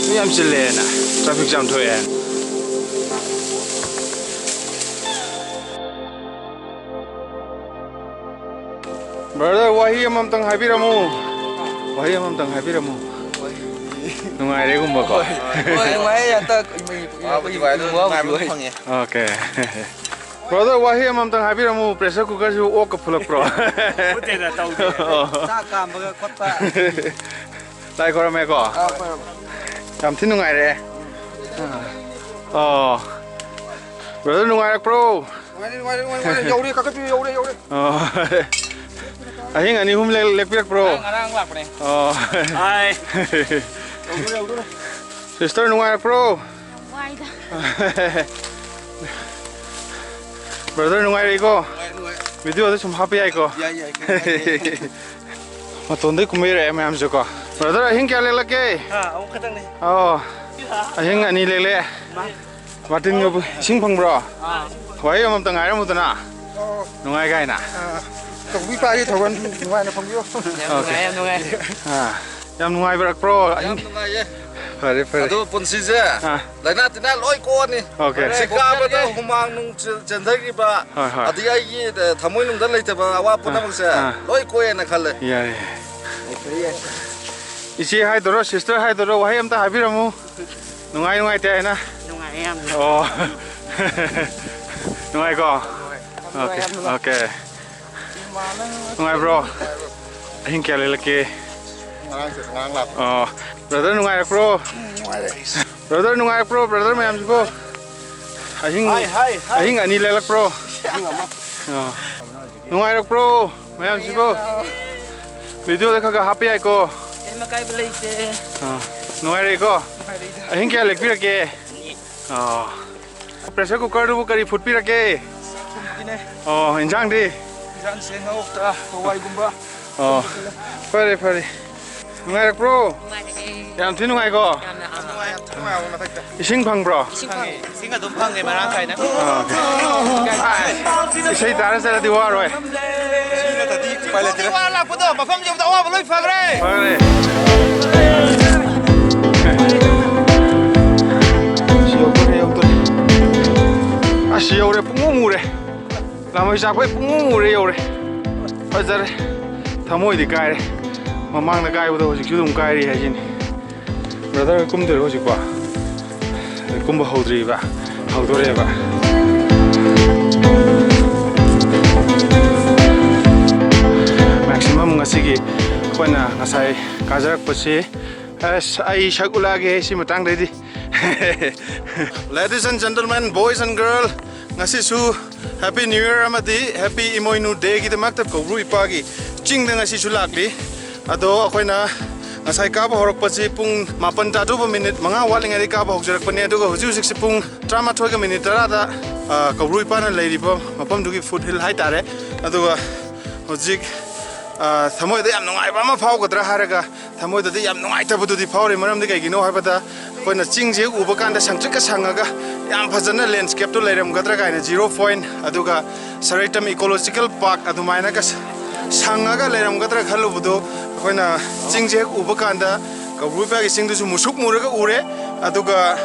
ꯃꯤ ꯌꯥꯝ ꯆꯤꯜꯂꯦꯅ ꯇ꯭ꯔꯥꯐꯤꯛ ꯖꯥꯝ ꯊꯣꯛꯑꯦꯅ꯫ ꯕ꯭ꯔꯗꯔ, ꯋꯥꯍꯩ ꯑꯃꯃꯝꯇꯪ ꯍꯥꯏꯕꯤꯔꯝꯃꯨ꯫ ꯋꯥꯍꯩ ꯑꯃꯃꯝꯇꯪ ꯍꯥꯏꯕꯤꯔꯝꯃꯨ꯫ ꯅꯨꯡꯉꯥꯏꯔꯦꯒꯨꯝꯕꯀꯣ꯫ ꯍꯣꯏ, ꯅꯨꯡꯉꯥꯏꯌꯦ ꯍꯟꯗꯛ ꯏꯃꯣꯏ- ꯋꯥꯕꯨꯗꯤ ꯋꯥꯏ, ꯑꯗꯨ ꯏꯃꯣꯏ ꯅꯨꯡꯉꯥꯏꯕ ꯋꯥꯕꯨꯗꯤ ꯑꯗꯨꯝ ꯋꯥꯏ꯫ ꯐꯪꯉꯦ꯫ ꯑꯣꯀꯦ꯫ ꯕ꯭ꯔꯗꯔ, ꯋꯥꯍꯩ ꯑꯃꯃꯝꯇꯪ ꯍꯥꯏꯕꯤꯔꯝꯃꯨ, ꯄ꯭ꯔꯦꯁꯔ ꯀꯨꯀꯔꯁꯤꯕꯨ ꯑꯣꯛꯀ ꯐꯨꯜꯂꯛꯄ꯭ꯔꯣ? ꯐꯨꯠꯇꯦꯗ, ꯇꯧꯗꯦ꯫ ꯑꯣ꯫ ꯆꯥꯛ ꯀꯥꯝꯕꯒ ꯈꯣꯠꯄ꯫ ꯂꯥꯏ ꯈꯣꯏꯔꯝꯃꯦꯀꯣ? ꯑꯥ, ꯈꯣꯏꯔꯝꯃꯦ꯫ ꯌꯥꯝ ꯊꯤ ꯅꯨꯡꯉꯥꯏꯔꯦ꯫ ꯑꯣ꯫ ꯕ꯭ꯔꯗꯔ, ꯅꯨꯡꯉꯥꯏꯔꯛꯄ꯭ꯔꯣ? ꯅꯨꯡꯉꯥꯏꯔꯦ, ꯅꯨꯡꯉꯥꯏꯔꯦ, ꯅꯨꯡꯉꯥꯏꯔꯦ, ꯅꯨꯡꯉꯥꯏꯔꯦ꯫ ꯌꯧꯔꯦ, ꯀꯥꯈꯠꯄꯤꯌꯨ, ꯌꯧꯔꯦ, ꯌꯧꯔꯦ꯫ ꯑꯣ꯫ ꯑꯍꯤꯡ ꯑꯅꯤ ꯑꯍꯨꯝ ꯂꯦꯛ-, ꯂꯦꯛꯄꯤꯔꯛꯄ꯭ꯔꯣ? ꯉꯔꯥꯡ, ꯉꯔꯥꯡ ꯂꯥꯛꯄꯅꯦ꯫ ꯑꯣ꯫ ꯍꯥꯏ꯫ ꯌꯧꯗꯣꯔꯦ, ꯌꯧꯗꯣꯔꯦ꯫ ꯁꯤꯁꯇꯔ, ꯅꯨꯡꯉꯥꯏꯔꯛꯄ꯭ꯔꯣ? ꯋꯥꯏꯗ꯫ ꯕ꯭ꯔꯗꯔ, ꯅꯨꯡꯉꯥꯏꯔꯛꯏꯀꯣ? ꯅꯨꯡꯉꯥꯏ, ꯅꯨꯡꯉꯥꯏ꯫ ꯚꯤꯗꯤꯑꯣꯗ ꯁꯨꯝ ꯍꯥꯞꯄ ꯌꯥꯏꯀꯣ? ꯌꯥꯏ, ꯌꯥꯏ, ꯀꯩꯝ ꯀꯥꯏꯗꯦ꯫ ꯃꯇꯣꯟꯗꯩ ꯀꯨꯝꯕꯤꯔꯛꯑꯦ ꯃꯌꯥꯝꯁꯨꯀꯣ꯫ ꯕ꯭ꯔꯗꯔ, ꯑꯍꯤꯡ ꯀꯌꯥ ꯂꯦꯛꯂꯛꯀꯦ? ꯍꯥ, ꯑꯍꯨꯝ ꯈꯛꯇꯪꯅꯦ꯫ ꯑꯣ, ꯑꯍꯤꯡ ꯑꯅꯤ ꯂꯦꯛꯂꯛꯑꯦ꯫ ꯃꯥꯔꯇꯤꯟꯒ ꯏꯁꯤꯡ ꯐꯪꯕ꯭ꯔꯣ? ꯑꯥ꯫ ꯋꯥꯍꯩ ꯑꯃꯃꯝꯇ ꯉꯥꯏꯔꯝꯃꯨꯗꯅ꯫ ꯑꯣ꯫ ꯅꯨꯡꯉꯥꯏ ꯀꯥꯏꯅ꯫ ꯑꯥ, ꯇꯧꯕꯤ ꯄꯥꯏꯔꯤ ꯊꯧꯒꯜ ꯅꯨꯡꯉꯥꯏꯅ ꯐꯝꯕꯤꯌꯨ꯫ ꯌꯥꯝ ꯑꯣꯀꯦ꯫ ꯅꯨꯡꯉꯥꯏ, ꯌꯥꯝ ꯅꯨꯡꯉꯥꯏ꯫ ꯑꯥ, ꯌꯥꯝ ꯅꯨꯡꯉꯥꯏꯕꯤꯔꯛꯄ꯭ꯔꯣ? ꯌꯥꯝ ꯅꯨꯡꯉꯥꯏꯌꯦ꯫ ꯐꯔꯦ, ꯐꯔꯦ꯫ ꯑꯗꯣ ꯄꯨꯟꯁꯤꯁꯦ ꯑꯥ꯫ ꯂꯥꯏꯅꯥ ꯇꯤꯟꯅꯥ ꯂꯣꯏ ꯀꯣꯛꯑꯅꯤ꯫ ꯑꯣꯀꯦ꯫ ꯁꯤ ꯀꯥꯕꯗ ꯍꯨꯃꯥꯡ ꯅꯨꯡ ꯆꯦ-, ꯆꯦꯟꯊꯈꯤꯕ, ꯍꯣꯏ, ꯍꯣꯏ꯫ ꯑꯗꯒꯤ ꯑꯩꯒꯤ, ꯑ, ꯊꯃꯣꯏꯅꯨꯡꯗ ꯂꯩꯇꯕ ꯑꯋꯥ ꯑꯥ, ꯄꯨꯝꯅꯃꯛꯁꯦ ꯑꯥ꯫ ꯂꯣꯏ ꯀꯣꯛꯑꯦꯅ ꯈꯜꯂꯦ꯫ ꯌꯥꯏ, ꯌꯥꯏ꯫ ꯏꯆꯦ ꯍꯥꯏꯗꯣꯏꯔꯣ, ꯁꯤꯁꯇꯔ ꯍꯥꯏꯗꯣꯏꯔꯣ, ꯋꯥꯍꯩ ꯑꯝꯇ ꯍꯥꯏꯕꯤꯔꯝꯃꯨ꯫ ꯅꯨꯡꯉꯥꯏ, ꯅꯨꯡꯉꯥꯏꯇꯦ ꯍꯥꯏꯅ? ꯅꯨꯡꯉꯥꯏ ꯌꯥꯝꯅ꯫ ꯑꯣ꯫ ꯅꯨꯡꯉꯥꯏꯀꯣ? ꯍꯣꯏ꯫ ꯑꯣꯀꯦ, ꯌꯥꯝ ꯅꯨꯡꯉꯥꯏ꯫ ꯑꯣꯀꯦ꯫ ꯅꯨꯡꯉꯥꯏꯕ꯭ꯔꯣ? ꯑꯍꯤꯡ ꯀꯌꯥ ꯂꯦꯛꯂꯛꯀꯦ? ꯉꯔꯥꯡ ꯆꯠ-, ꯉꯔꯥꯡ ꯂꯥꯛꯄ꯫ ꯑꯣ꯫ ꯕ꯭ꯔꯗꯔ, ꯅꯨꯡꯉꯥꯏꯔꯛꯄ꯭ꯔꯣ? ꯎꯝ, ꯅꯨꯡꯉꯥꯏꯔꯦ꯫ ꯕ꯭ꯔꯗꯔ, ꯅꯨꯡꯉꯥꯏꯔꯛꯄ꯭ꯔꯣ, ꯕ꯭ꯔꯗꯔ ꯃꯌꯥꯝꯁꯤꯕꯣ? ꯑꯍꯤꯡ, ꯍꯥꯏ, ꯍꯥꯏ, ꯍꯥꯏ꯫ ꯑꯍꯤꯡ ꯑꯅꯤ ꯂꯦꯛꯂꯛꯄ꯭ꯔꯣ? ꯑꯍꯤꯡ ꯑꯃ꯫ ꯑꯣ꯫ ꯅꯨꯡꯉꯥꯏꯔꯛꯄ꯭ꯔꯣ, ꯃꯌꯥꯝꯁꯤꯕꯣ? ꯚꯤꯗꯤꯑꯣꯗ ꯈꯔ ꯈꯔ ꯍꯥꯞꯄ ꯌꯥꯏꯀꯣ? ꯀꯩꯝ ꯑꯀꯥꯏꯕ ꯂꯩꯇꯦ꯫ ꯑꯥ, ꯅꯨꯡꯉꯥꯏꯔꯛꯏꯀꯣ? ꯅꯨꯡꯉꯥꯏꯔꯛꯏꯗ꯫ ꯑꯍꯤꯡ ꯀꯌꯥ ꯂꯦꯛꯄꯤꯔꯛꯀꯦ? ꯑꯅꯤ꯫ ꯑꯣ꯫ ꯄ꯭ꯔꯦꯁꯔ ꯀꯨꯀꯔꯗꯨꯕꯨ ꯀꯔꯤ ꯐꯨꯠꯄꯤꯔꯛꯀꯦ? ꯆꯥꯛꯈꯨꯝꯒꯤꯅꯦ꯫ ꯑꯣ, ꯏꯟꯖꯥꯡꯗꯤ? ꯏꯟꯖꯥꯡꯁꯦ ꯉꯥ ꯀꯧꯇꯥ, ꯍꯋꯥꯏꯒꯨꯝꯕ꯫ ꯑꯣ, ꯐꯔꯦ, ꯐꯔꯦ꯫ ꯅꯨꯡꯉꯥꯏꯔꯛꯄ꯭ꯔꯣ? ꯅꯨꯡꯉꯥꯏꯔꯛꯑꯦ꯫ ꯌꯥꯝ ꯊꯤ ꯅꯨꯡꯉꯥꯏꯀꯣ? ꯌꯥꯝꯅ, ꯑꯥ꯫ ꯅꯨꯡꯉꯥꯏ꯫ ꯏꯁꯤꯡ ꯐꯪꯕ꯭ꯔꯣ? ꯏꯁꯤꯡ ꯑꯗꯨꯝ ꯐꯪꯉꯦ ꯃꯔꯥꯡ ꯀꯥꯏꯅ꯫ ꯑꯥ, okay. ꯏꯁꯩ ꯇꯥꯔ ꯆꯠꯂꯗꯤ ꯋꯥꯔꯣꯏ꯫ ꯏꯁꯤꯡ ꯅꯠꯇ꯭ꯔꯗꯤ ꯎꯄꯥꯏ ꯂꯩꯇ꯭ꯔꯦ꯫ ꯋꯥꯔ ꯂꯥꯛꯄꯗꯣ ꯃꯐꯝ ꯌꯧꯕꯗ ꯑꯋꯥꯕ ꯂꯣꯏ ꯐꯈ꯭ꯔꯦ꯫ ꯐꯈ꯭ꯔꯦ꯫ ꯁꯤ ꯌꯧꯗꯣꯔꯦ, ꯌꯧꯗꯣꯔꯦ꯫ ꯑꯁ, ꯌꯧꯔꯦ, ꯄꯨꯡꯃꯨ ꯃꯨꯔꯦ꯫ ꯂꯥꯃꯩ ꯆꯥꯛꯄꯩ ꯄꯨꯡꯃꯨ ꯃꯨꯔꯦ, ꯌꯧꯔꯦ꯫ ꯐꯖꯔꯦ꯫ ꯊꯃꯣꯏꯗꯤ ꯀꯥꯏꯔꯦ꯫ ꯃꯃꯥꯡꯗ ꯀꯥꯏꯕꯗꯣ ꯍꯧꯖꯤꯛꯁꯨ ꯑꯗꯨꯝ ꯀꯥꯏꯔꯤ ꯍꯥꯏꯁꯤꯅꯤ꯫ Brother ꯀꯨꯝꯗꯣꯏꯔꯣ ꯍꯧꯖꯤꯛꯄꯣ? ꯀꯨꯝꯕ ꯍꯧꯗ꯭ꯔꯤꯕ, ꯍꯧꯗꯣꯔꯦꯕ꯫ Maximum ꯉꯁꯤꯒꯤ ꯑꯩꯈꯣꯏꯅ ꯉꯁꯥꯏ ꯀꯥꯖꯔꯛꯄꯁꯤ, ꯑꯁ, ꯑꯩ ꯁꯛ ꯎꯠꯂꯛꯑꯒꯦ ꯁꯤ ꯃꯇꯥꯡꯗꯩꯗꯤ꯫ Ladies and gentlemen, boys and girl, ꯉꯁꯤꯁꯨ Happy New Year ꯑꯃꯗꯤ Happy ꯏꯃꯣꯏꯅꯨ Day ꯒꯤꯗꯃꯛꯇ ꯀꯧꯕ꯭ꯔꯨ ꯏꯄꯥꯒꯤ ꯆꯤꯡꯗ ꯉꯁꯤꯁꯨ ꯂꯥꯛꯂꯤ꯫ ꯑꯗꯣ ꯑꯩꯈꯣꯏꯅ ꯉꯁꯥꯏ ꯀꯥꯕ ꯍꯧꯔꯛꯄꯁꯤ ꯄꯨꯡ ꯃꯥꯄꯟ ꯇꯥꯗꯧꯕ ꯃꯤꯅꯤꯠ ꯃꯉꯥ ꯋꯥꯠꯂꯤꯉꯩꯗꯒꯤ ꯀꯥꯕ ꯍꯧꯖꯔꯛꯄꯅꯦ꯫ ꯑꯗꯨꯒ ꯍꯧꯖꯤꯛ ꯍꯧꯖꯤꯛꯁꯦ ꯄꯨꯡ ꯇꯔꯥꯃꯥꯊꯣꯏꯒ ꯃꯤꯅꯤꯠ ꯇꯔꯥꯗ, ꯑ, ꯀꯧꯕ꯭ꯔꯨ ꯏꯄꯥꯅ ꯂꯩꯔꯤꯕ ꯃꯐꯝꯗꯨꯒꯤ foot hill ꯍꯥꯏꯇꯥꯔꯦ꯫ ꯑꯗꯨꯒ ꯍꯧꯖꯤꯛ, ꯑ, ꯊꯃꯣꯏꯗ ꯌꯥꯝ ꯅꯨꯡꯉꯥꯏꯕ ꯑꯃ ꯐꯥꯎꯒꯗ꯭ꯔꯥ ꯍꯥꯏꯔꯒ ꯊꯃꯣꯏꯗꯗꯤ ꯌꯥꯝ ꯅꯨꯡꯉꯥꯏꯇꯕꯗꯨꯗꯤ ꯐꯥꯎꯔꯤ꯫ ꯃꯔꯝꯗꯤ ꯀꯩꯒꯤꯅꯣ ꯍꯥꯏꯕꯗ ꯑꯩꯈꯣꯏꯅ ꯆꯤꯡꯁꯦ ꯎꯕ ꯀꯥꯟꯗ ꯁꯪꯇ꯭ꯔꯤꯛꯀ ꯁꯪꯉꯒ ꯌꯥꯝ ꯐꯖꯅ landscape ꯇꯣ ꯂꯩꯔꯝꯒꯗ꯭ꯔꯥ ꯀꯥꯏꯅ, zero point, ꯑꯗꯨꯒ ꯁꯔꯩꯇꯝ Ecological Park ꯑꯗꯨꯃꯥꯏꯅꯒ ꯁ-, ꯁꯪꯉꯒ ꯂꯩꯔꯝꯒꯗ꯭ꯔꯥ ꯈꯜꯂꯨꯕꯗꯣ, ꯑꯩꯈꯣꯏꯅ ꯆꯤꯡꯁꯦ ꯍꯦꯛ ꯎꯕ ꯀꯥꯟꯗ ꯀꯧꯕ꯭ꯔꯨ ꯏꯄꯥꯒꯤ ꯆꯤꯡꯗꯨꯁꯨ ꯃꯨꯁꯨꯛ ꯃꯨꯔꯒ ꯎꯔꯦ꯫ ꯑꯗꯨꯒ,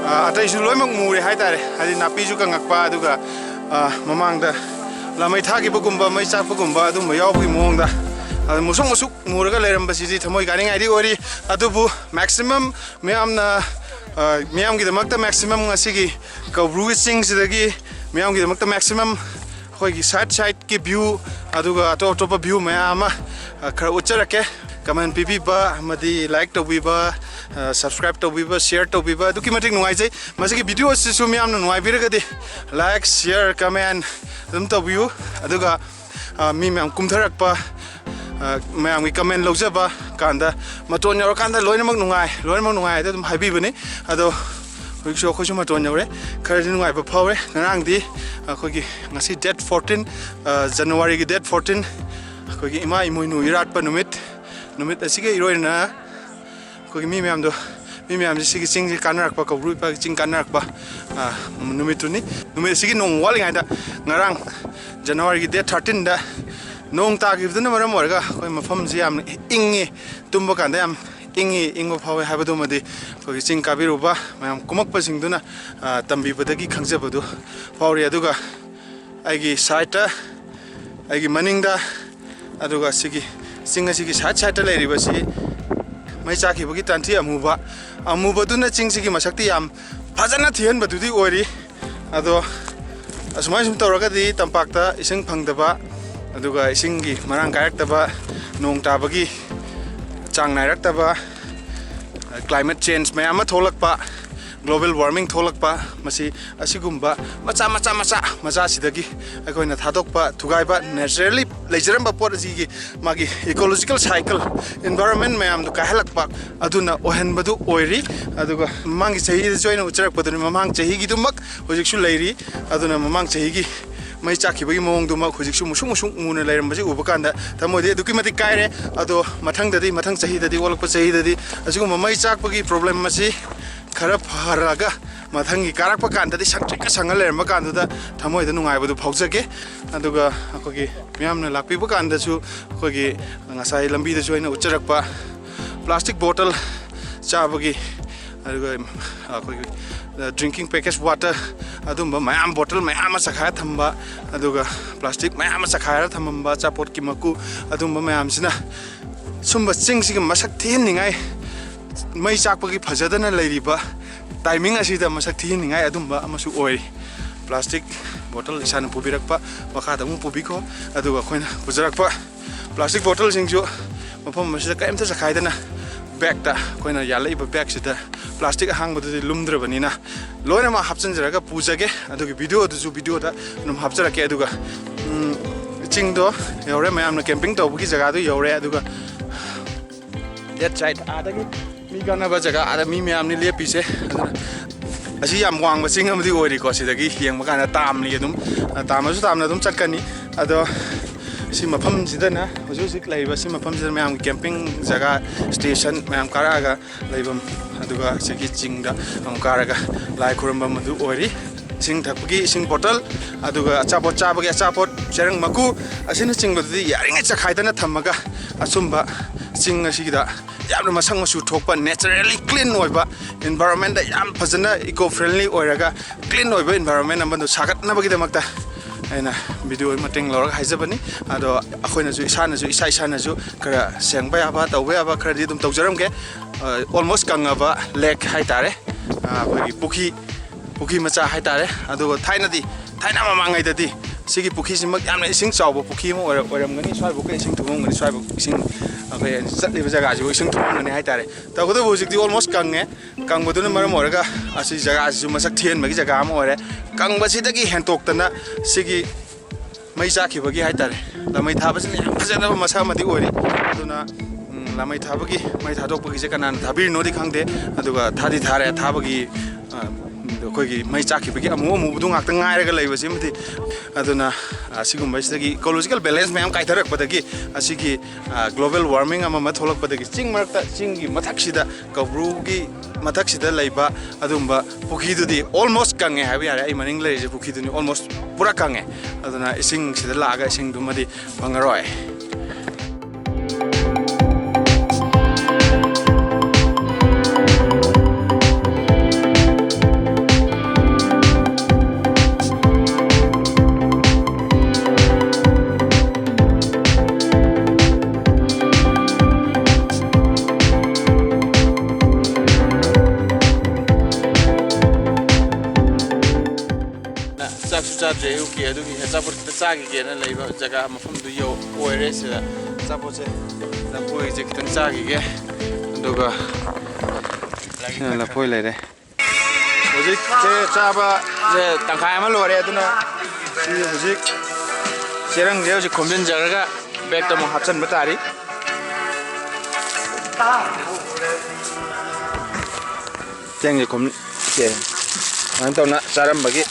ꯑ, ꯑꯇꯩꯁꯨ ꯂꯣꯏꯅꯃꯛ ꯃꯨꯔꯦ ꯍꯥꯏꯇꯥꯔꯦ꯫ ꯍꯥꯏꯗꯤ ꯅꯥꯄꯤꯁꯨ ꯀꯪꯉꯛꯄ, ꯑꯗꯨꯒ, ꯑ, ꯃꯃꯥꯡꯗ ꯂꯥꯃꯩ ꯊꯥꯈꯤꯕꯒꯨꯝꯕ, ꯃꯩ ꯆꯥꯛꯄꯒꯨꯝꯕ ꯑꯗꯨꯝꯕ ꯌꯥꯎꯕꯒꯤ ꯃꯑꯣꯡꯗ, ꯑꯗꯨ ꯃꯨꯁꯨꯛ ꯃꯨꯁꯨꯛ ꯃꯨꯔꯒ ꯂꯩꯔꯝꯕꯁꯤꯗꯤ ꯊꯃꯣꯏ ꯀꯥꯏꯅꯤꯡꯉꯥꯏꯗꯤ ꯑꯣꯏꯔꯤ꯫ ꯑꯗꯨꯕꯨ maximum ꯃꯌꯥꯝꯅ, ꯑ, ꯃꯤꯌꯥꯝꯒꯤꯗꯃꯛꯇ maximum ꯉꯁꯤꯒꯤ ꯀꯧꯕ꯭ꯔꯨꯒꯤ ꯆꯤꯡꯁꯤꯗꯒꯤ ꯃꯤꯌꯥꯝꯒꯤꯗꯃꯛꯇ maximum ꯑꯩꯈꯣꯏꯒꯤ side side ꯀꯤ view, ꯑꯗꯨꯒ ꯑꯇꯣꯞ ꯑꯇꯣꯞꯄ view ꯃꯌꯥꯝ ꯑꯃ, ꯑ, ꯈꯔ ꯎꯠꯆꯔꯛꯀꯦ꯫ Comment ꯄꯤꯕꯤꯕ ꯑꯃꯗꯤ like ꯇꯧꯕꯤꯕ, ꯑ, subscribe ꯇꯧꯕꯤꯕ, share ꯇꯧꯕꯤꯕ ꯑꯗꯨꯛꯀꯤ ꯃꯇꯤꯛ ꯅꯨꯡꯉꯥꯏꯖꯩ꯫ ꯃꯁꯤꯒꯤ video ꯑꯁꯤꯁꯨ ꯃꯤꯌꯥꯝꯅ ꯅꯨꯡꯉꯥꯏꯕꯤꯔꯒꯗꯤ like, share, comment ꯑꯗꯨꯝ ꯇꯧꯕꯤꯌꯨ꯫ ꯑꯗꯨꯒ, ꯑ, ꯃꯤ ꯃꯌꯥꯝ ꯀꯨꯝꯊꯔꯛꯄ, ꯑ, ꯃꯌꯥꯝꯒꯤ comment ꯂꯧꯖꯕ ꯀꯥꯟꯗ, ꯃꯇꯣꯟ ꯌꯧꯔꯀꯥꯟꯗ ꯂꯣꯏꯅꯃꯛ ꯅꯨꯡꯉꯥꯏ, ꯂꯣꯏꯅꯃꯛ ꯅꯨꯡꯉꯥꯏ ꯍꯥꯏꯗ ꯑꯗꯨꯝ ꯍꯥꯏꯕꯤꯕꯅꯤ꯫ ꯑꯗꯣ ꯍꯧꯖꯤꯛꯁꯨ ꯑꯩꯈꯣꯏꯁꯨ ꯃꯇꯣꯟ ꯌꯧꯔꯦ꯫ ꯈꯔꯗꯤ ꯅꯨꯡꯉꯥꯏꯕ ꯐꯥꯎꯔꯦ꯫ ꯉꯔꯥꯡꯗꯤ ꯑꯩꯈꯣꯏꯒꯤ, ꯉꯁꯤ date fourteen, ꯑ, January ꯒꯤ date fourteen, ꯑꯩꯈꯣꯏꯒꯤ ꯏꯃꯥ ꯏꯃꯣꯏꯅꯨ ꯏꯔꯥꯠꯄ ꯅꯨꯃꯤꯠ, ꯅꯨꯃꯤꯠ ꯑꯁꯤꯒ ꯏꯔꯣꯏꯅꯅ ꯑꯩꯈꯣꯏꯒꯤ ꯃꯤ ꯃꯌꯥꯝꯗꯣ ꯃꯤ ꯃꯌꯥꯝꯁꯤ ꯁꯤꯒꯤ ꯆꯤꯡꯁꯤ ꯀꯥꯟꯅꯔꯛꯄ, ꯀꯧꯕ꯭ꯔꯨ ꯏꯄꯥꯒꯤ ꯆꯤꯡ ꯀꯥꯟꯅꯔꯛꯄ, ꯑ, ꯅꯨꯃꯤꯠꯇꯨꯅꯤ꯫ ꯅꯨꯃꯤꯠ ꯑꯁꯤꯒꯤ ꯅꯣꯡꯃ ꯋꯥꯠꯂꯤꯉꯩꯗ, ꯉꯔꯥꯡ January ꯒꯤ date thirteen ꯗ ꯅꯣꯡ ꯇꯥꯈꯤꯕꯗꯨꯅ ꯃꯔꯝ ꯑꯣꯏꯔꯒ ꯑꯩꯈꯣꯏ ꯃꯐꯝꯁꯤ ꯌꯥꯝꯅ ꯏꯪꯉꯤ, ꯇꯨꯝꯕ ꯀꯥꯟꯗ ꯌꯥꯝ ꯏꯪꯉꯤ, ꯏꯪꯕ ꯐꯥꯎꯋꯤ ꯍꯥꯏꯕꯗꯨꯃꯗꯤ ꯑꯩꯈꯣꯏꯒꯤ ꯆꯤꯡ ꯀꯥꯕꯤꯔꯨꯕ ꯃꯌꯥꯝ ꯀꯨꯝꯃꯛꯄꯁꯤꯡꯗꯨꯅ, ꯑ, ꯇꯝꯕꯤꯕꯗꯒꯤ ꯈꯪꯖꯕꯗꯨ ꯐꯥꯎꯔꯤ꯫ ꯑꯗꯨꯒ ꯑꯩꯒꯤ side ꯇ, ꯑꯩꯒꯤ ꯃꯅꯤꯡꯗ, ꯑꯗꯨꯒ ꯁꯤꯒꯤ ꯆꯤꯡ ꯑꯁꯤꯒꯤ side side ꯇ ꯂꯩꯔꯤꯕꯁꯤ ꯃꯩ ꯆꯥꯛꯈꯤꯕꯒꯤ ꯇꯟꯊꯤ ꯑꯃꯨꯕ, ꯑꯃꯨꯕꯗꯨꯅ ꯆꯤꯡꯁꯤꯒꯤ ꯃꯁꯛꯇꯤ ꯌꯥꯝ ꯐꯖꯅ ꯊꯤꯍꯟꯕꯗꯨꯗꯤ ꯑꯣꯏꯔꯤ꯫ ꯑꯗꯣ ꯑꯁꯨꯃꯥꯏꯅ ꯁꯨꯝ ꯇꯧꯔꯒꯗꯤ ꯇꯝꯄꯥꯛꯇ ꯏꯁꯤꯡ ꯐꯪꯗꯕ, ꯑꯗꯨꯒ ꯏꯁꯤꯡꯒꯤ ꯃꯔꯥꯡ ꯀꯥꯏꯔꯛꯇꯕ, ꯅꯣꯡ ꯇꯥꯕꯒꯤ ꯆꯥꯡ ꯅꯥꯏꯔꯛꯇꯕ, climate change ꯃꯌꯥꯝ ꯑꯃ ꯊꯣꯛꯂꯛꯄ, global warming ꯊꯣꯛꯂꯛꯄ, ꯃꯁꯤ ꯑꯁꯤꯒꯨꯝꯕ ꯃꯆꯥ ꯃꯆꯥ ꯃꯆꯥ ꯃꯆꯥꯁꯤꯗꯒꯤ ꯑꯩꯈꯣꯏꯅ ꯊꯥꯗꯣꯛꯄ, ꯊꯨꯒꯥꯏꯕ, naturally ꯂꯩꯖꯔꯝꯕ ꯄꯣꯠ ꯑꯁꯤꯒꯤ ꯃꯥꯒꯤ ecological cycle, environment ꯃꯌꯥꯝꯗꯨ ꯀꯥꯏꯍꯜꯂꯛꯄ ꯑꯗꯨꯅ ꯑꯣꯏꯍꯟꯕꯗꯨ ꯑꯣꯏꯔꯤ꯫ ꯑꯗꯨꯒ ꯃꯃꯥꯡꯒꯤ ꯆꯍꯤꯗꯁꯨ ꯑꯩꯅ ꯎꯠꯆꯔꯛꯄꯗꯨꯅꯤ, ꯃꯃꯥꯡ ꯆꯍꯤꯒꯤꯗꯨꯃꯛ ꯍꯧꯖꯤꯛꯁꯨ ꯂꯩꯔꯤ꯫ ꯑꯗꯨꯅ ꯃꯃꯥꯡ ꯆꯍꯤꯒꯤ ꯃꯩ ꯆꯥꯛꯈꯤꯕꯒꯤ ꯃꯑꯣꯡꯗꯨꯃꯛ ꯍꯧꯖꯤꯛꯁꯨ ꯃꯨꯁꯨꯛ ꯃꯨꯁꯨꯛ ꯃꯨꯅ ꯂꯩꯔꯝꯕꯁꯤ ꯎꯕ ꯀꯥꯟꯗ ꯊꯃꯣꯏꯗꯤ ꯑꯗꯨꯛꯀꯤ ꯃꯇꯤꯛ ꯀꯥꯏꯔꯦ꯫ ꯑꯗꯣ ꯃꯊꯪꯗꯗꯤ, ꯃꯊꯪ ꯆꯍꯤꯗꯗꯤ, ꯑꯣꯜꯂꯛꯄ ꯆꯍꯤꯗꯗꯤ ꯑꯁꯤꯒꯨꯝꯕ ꯃꯩ ꯆꯥꯛꯄꯒꯤ problem ꯑꯁꯤ ꯈꯔ ꯐꯔꯒ ꯃꯊꯪꯒꯤ ꯀꯥꯔꯛꯄ ꯀꯥꯟꯗꯗꯤ ꯁꯪꯇ꯭ꯔꯤꯛꯀ ꯁꯪꯉ ꯂꯩꯔꯝꯕ ꯀꯥꯟꯗꯨꯗ ꯊꯃꯣꯏꯗ ꯅꯨꯡꯉꯥꯏꯕꯗꯨ ꯐꯥꯎꯖꯒꯦ꯫ ꯑꯗꯨꯒ ꯑꯩꯈꯣꯏꯒꯤ ꯃꯤꯌꯥꯝꯅ ꯂꯥꯛꯄꯤꯕ ꯀꯥꯟꯗꯁꯨ ꯑꯩꯈꯣꯏꯒꯤ ꯉꯁꯥꯏ ꯂꯝꯕꯤꯗꯁꯨ ꯑꯩꯅ ꯎꯠꯆꯔꯛꯄ plastic bottle ꯆꯥꯕꯒꯤ, ꯑꯗꯨꯒ ꯑꯩꯈꯣꯏꯒꯤ drinking package water, ꯑꯗꯨꯝꯕ ꯃꯌꯥꯝ, bottle ꯃꯌꯥꯝ ꯑꯃ ꯆꯈꯥꯏꯔ ꯊꯝꯕ, ꯑꯗꯨꯒ plastic ꯃꯌꯥꯝ ꯑꯃ ꯆꯈꯥꯏꯔ ꯊꯝꯃꯝꯕ, ꯑꯆꯥꯄꯣꯠꯀꯤ ꯃꯀꯨ, ꯑꯗꯨꯝꯕ ꯃꯌꯥꯝꯁꯤꯅ ꯁꯨꯝꯕ ꯆꯤꯡꯁꯤꯒꯤ ꯃꯁꯛ ꯊꯤꯍꯟꯅꯤꯡꯉꯥꯏ, ꯃꯩ ꯆꯥꯛꯄꯒꯤ ꯐꯖꯗꯅ ꯂꯩꯔꯤꯕ timing ꯑꯁꯤꯗ ꯃꯁꯛ ꯊꯤꯍꯟꯅꯤꯡꯉꯥꯏ ꯑꯗꯨꯝꯕ ꯑꯃꯁꯨ ꯑꯣꯏꯔꯤ꯫ Plastic bottle ꯏꯁꯥꯅ ꯄꯨꯕꯤꯔꯛꯄ, ꯃꯈꯥꯗ ꯑꯃꯨꯛ ꯄꯨꯕꯤꯈꯣ, ꯑꯗꯨꯒ ꯑꯩꯈꯣꯏꯅ ꯄꯨꯖꯔꯛꯄ plastic bottleꯁꯤꯡꯁꯨ ꯃꯐꯝ ꯑꯁꯤꯗ ꯀꯔꯤꯝꯇ ꯆꯈꯥꯏꯗꯅ bagꯇ, ꯑꯩꯈꯣꯏꯅ ꯌꯥꯜꯂꯛꯏꯕ bagꯁꯤꯗ, plastic ꯑꯍꯥꯡꯕꯗꯨꯗꯤ ꯂꯨꯝꯗ꯭ꯔꯕꯅꯤꯅ, ꯂꯣꯏꯅꯃꯛ ꯍꯥꯞꯆꯤꯟꯖꯔꯒ ꯄꯨꯖꯒꯦ꯫ ꯑꯗꯨꯒꯤ videoꯗꯨꯁꯨ videoꯗ ꯑꯗꯨꯝ ꯍꯥꯞꯆꯔꯛꯀꯦ꯫ ꯑꯗꯨꯒ, ꯎꯝ, ꯆꯤꯡꯗꯣ ꯌꯧꯔꯦ, ꯃꯌꯥꯝꯅ camping ꯇꯧꯕꯒꯤ ꯖꯒꯥꯗꯨ ꯌꯧꯔꯦ꯫ ꯑꯗꯨꯒ that side ꯑꯥꯗꯒꯤ ꯃꯤ ꯀꯥꯟꯅꯕ ꯖꯒꯥ, ꯑꯥꯗ ꯃꯤ ꯃꯌꯥꯝꯅꯤ ꯂꯦꯞꯄꯤꯁꯦ꯫ ꯑꯗꯨꯅ ꯑꯁꯤ ꯌꯥꯝ ꯋꯥꯡꯕ ꯆꯤꯡ ꯑꯃꯗꯤ ꯑꯣꯏꯔꯤꯀꯣ, ꯁꯤꯗꯒꯤ ꯌꯦꯡꯕ ꯀꯥꯟꯗ ꯇꯥꯝꯂꯤ ꯑꯗꯨꯝ, ꯑ, ꯇꯥꯝꯃꯁꯨ ꯇꯥꯝꯅ ꯑꯗꯨꯝ ꯆꯠꯀꯅꯤ꯫ ꯑꯗꯣ ꯁꯤ ꯃꯐꯝꯁꯤꯗꯅ, ꯍꯧꯖꯤꯛ ꯍꯧꯖꯤꯛ ꯂꯩꯔꯤꯕ ꯁꯤ ꯃꯐꯝꯁꯤꯗ ꯃꯌꯥꯝꯒꯤ camping ꯖꯒꯥ, station ꯃꯌꯥꯝ ꯀꯥꯔꯛꯑꯒ ꯂꯩꯐꯝ, ꯑ, ꯑꯗꯨꯒ ꯁꯤꯒꯤ ꯆꯤꯡꯗ ꯑꯃꯨꯛ ꯀꯥꯔꯒ ꯂꯥꯏ ꯈꯨꯔꯨꯝꯕ ꯑꯗꯨ ꯑꯣꯏꯔꯤ꯫ ꯏꯁꯤꯡ ꯊꯛꯄꯒꯤ ꯏꯁꯤꯡ ꯕꯣꯇꯜ, ꯑꯗꯨꯒ ꯑꯆꯥꯄꯣꯠ ꯆꯥꯕꯒꯤ ꯑꯆꯥꯄꯣꯠ, ꯆꯦꯔꯪ ꯃꯀꯨ ꯑꯁꯤꯅꯆꯤꯡꯕꯗꯨꯗꯤ ꯌꯥꯔꯤꯉꯩ ꯆꯈꯥꯏꯗꯅ ꯊꯝꯃꯒ, ꯑꯆꯨꯝꯕ ꯆꯤꯡ ꯑꯁꯤꯗ ꯌꯥꯝꯅ ꯃꯁꯛ ꯃꯆꯨ ꯊꯣꯛꯄ, naturally clean ꯑꯣꯏꯕ, environment ꯌꯥꯝ ꯐꯖꯅ eco friendly ꯑꯣꯏꯔꯒ clean ꯑꯣꯏꯕ environment ꯑꯃꯗꯣ ꯁꯥꯒꯠꯅꯕꯒꯤꯗꯃꯛꯇ ꯑꯩꯅ video ꯃꯇꯦꯡ ꯂꯧꯔꯒ ꯍꯥꯏꯖꯕꯅꯤ꯫ ꯑꯗꯣ ꯑꯩꯈꯣꯏꯅꯁꯨ, ꯏꯁꯥꯅꯁꯨ, ꯏꯁꯥ ꯏꯁꯥꯅꯁꯨ ꯈꯔ ꯁꯦꯡꯕ ꯌꯥꯕ, ꯇꯧꯕ ꯌꯥꯕ ꯈꯔꯗꯤ ꯑꯗꯨꯝ ꯇꯧꯖꯔꯝꯒꯦ꯫ ꯑ, almost ꯀꯪꯉꯕ lake ꯍꯥꯏꯇꯥꯔꯦ꯫ ꯑ, ꯑꯩꯈꯣꯏꯒꯤ ꯄꯨꯈ꯭ꯔꯤ, ꯄꯨꯈ꯭ꯔꯤ ꯃꯆꯥ ꯍꯥꯏꯇꯥꯔꯦ꯫ ꯑꯗꯨꯒ ꯊꯥꯏꯅꯗꯤ, ꯊꯥꯏꯅ ꯃꯃꯥꯡꯉꯩꯗꯗꯤ ꯁꯤꯒꯤ ꯄꯨꯈ꯭ꯔꯤꯁꯤꯃꯛ ꯌꯥꯝꯅ ꯏꯁꯤꯡ ꯆꯥꯎꯕ ꯄꯨꯈ꯭ꯔꯤ ꯑꯃ ꯑꯣꯏꯔ-, ꯑꯣꯏꯔꯝꯒꯅꯤ꯫ ꯁ꯭ꯋꯥꯏꯐꯥꯎꯀ ꯏꯁꯤꯡ ꯊꯨꯝꯃꯝꯒꯅꯤ, ꯁ꯭ꯋꯥꯏꯐꯥꯎ ꯏꯁꯤꯡ, ꯑꯩꯈꯣꯏ ꯆꯠꯂꯤꯕ ꯖꯒꯥꯁꯤꯐꯥꯎ ꯏꯁꯤꯡ ꯊꯨꯝꯃꯝꯒꯅꯤ ꯍꯥꯏꯇꯥꯔꯦ꯫ ꯇꯧꯕꯇꯕꯨ ꯍꯧꯖꯤꯛꯇꯤ almost ꯀꯪꯉꯦ꯫ ꯀꯪꯕꯗꯨꯅ ꯃꯔꯝ ꯑꯣꯏꯔꯒ ꯑꯁꯤ ꯖꯒꯥꯁꯤꯁꯨ ꯃꯁꯛ ꯊꯤꯍꯟꯕꯒꯤ ꯖꯒꯥ ꯑꯃ ꯑꯣꯏꯔꯦ꯫ ꯀꯪꯕꯁꯤꯗꯒꯤ ꯍꯦꯟꯇꯣꯛꯇꯅ ꯁꯤꯒꯤ ꯃꯩ ꯆꯥꯛꯈꯤꯕꯒꯤ ꯍꯥꯏꯇꯥꯔꯦ, ꯂꯥꯃꯩ ꯊꯥꯕꯁꯤꯅ ꯌꯥꯝ ꯐꯖꯅꯕ ꯃꯁꯛ ꯑꯃꯗꯤ ꯑꯣꯏꯔꯤ꯫ ꯑꯗꯨꯅ, ꯎꯝ, ꯂꯥꯃꯩ ꯊꯥꯕꯒꯤ, ꯃꯩ ꯊꯥꯗꯣꯛꯄꯒꯤꯁꯦ ꯀꯅꯥꯅ ꯊꯥꯕꯤꯔꯤꯅꯣꯗꯤ ꯈꯪꯗꯦ, ꯑꯗꯨꯒ ꯊꯥꯗꯤ ꯊꯥꯔꯦ꯫ ꯊꯥꯕꯒꯤ, ꯑ, ꯑꯩꯈꯣꯏꯒꯤ ꯃꯩ ꯆꯥꯛꯈꯤꯕꯒꯤ ꯑꯃꯨ ꯑꯃꯨꯕꯗꯨ ꯉꯥꯛꯇ ꯉꯥꯏꯔꯒ ꯂꯩꯕꯁꯤꯃꯗꯤ꯫ ꯑꯗꯨꯅ, ꯑ, ꯁꯤꯒꯨꯝꯕꯁꯤꯗꯒꯤ ecological balance ꯃꯌꯥꯝ ꯀꯥꯏꯊꯔꯛꯄꯗꯒꯤ ꯑꯁꯤꯒꯤ, ꯑ, global warming ꯑꯃ ꯑꯃ ꯊꯣꯛꯂꯛꯄꯗꯒꯤ ꯆꯤꯡ ꯃꯔꯛꯇ, ꯆꯤꯡꯒꯤ ꯃꯊꯛꯁꯤꯗ, ꯀꯧꯕ꯭ꯔꯨꯒꯤ ꯃꯊꯛꯁꯤꯗ ꯂꯩꯕ ꯑꯗꯨꯒꯨꯝꯕ ꯄꯨꯈ꯭ꯔꯤꯗꯨꯗꯤ almost ꯀꯪꯉꯦ ꯍꯥꯏꯕ ꯌꯥꯔꯦ꯫ ꯑꯩ ꯃꯅꯤꯡ ꯂꯩꯔꯤꯁꯦ ꯄꯨꯈ꯭ꯔꯤꯗꯨꯅꯤ, almost ꯄꯨꯔꯥ ꯀꯪꯉꯦ꯫ ꯑꯗꯨꯅ ꯏꯁꯤꯡꯁꯤꯗ ꯂꯥꯛꯑꯒ ꯏꯁꯤꯡꯗꯨꯃꯗꯤ ꯐꯪꯉꯔꯣꯏ꯫ ꯆꯥꯛꯁꯨ ꯆꯥꯗ꯭ꯔꯤ ꯑꯌꯨꯛꯀꯤ, ꯑꯗꯨꯒꯤ ꯑꯆꯥꯄꯣꯠ ꯈꯤꯇ ꯆꯥꯈꯤꯒꯦꯅ ꯂꯩꯕ ꯖꯒꯥ ꯃꯐꯝꯗꯨ ꯌꯧ ꯑꯣꯏꯔꯦ꯫ ꯁꯤꯗ ꯑꯆꯥꯄꯣꯠꯁꯦ, ꯂꯐꯣꯏꯁꯦ ꯈꯤꯇꯪ ꯆꯥꯈꯤꯒꯦ, ꯑꯗꯨꯒ ꯂꯐꯣꯏ ꯂꯩꯔꯦ꯫ ꯍꯧꯖꯤꯛꯁꯦ ꯆꯥꯕꯁꯦ ꯇꯪꯈꯥꯏ ꯑꯃ ꯂꯣꯏꯔꯦ, ꯑꯗꯨꯅ ꯁꯤ ꯍꯧꯖꯤꯛ ꯆꯦꯔꯪꯁꯦ ꯍꯧꯖꯤꯛ ꯈꯣꯝꯖꯤꯟꯖꯔꯒ ꯕꯦꯛꯇ ꯑꯃꯨꯛ ꯍꯥꯞꯆꯤꯟꯕ ꯇꯥꯔꯤ꯫ ꯆꯦꯡꯁꯦ ꯈꯣꯝ-, ꯁꯦ, ꯁꯨꯃꯥꯏꯅ ꯇꯧꯅ ꯆꯥꯔꯝꯕꯒꯤ꯫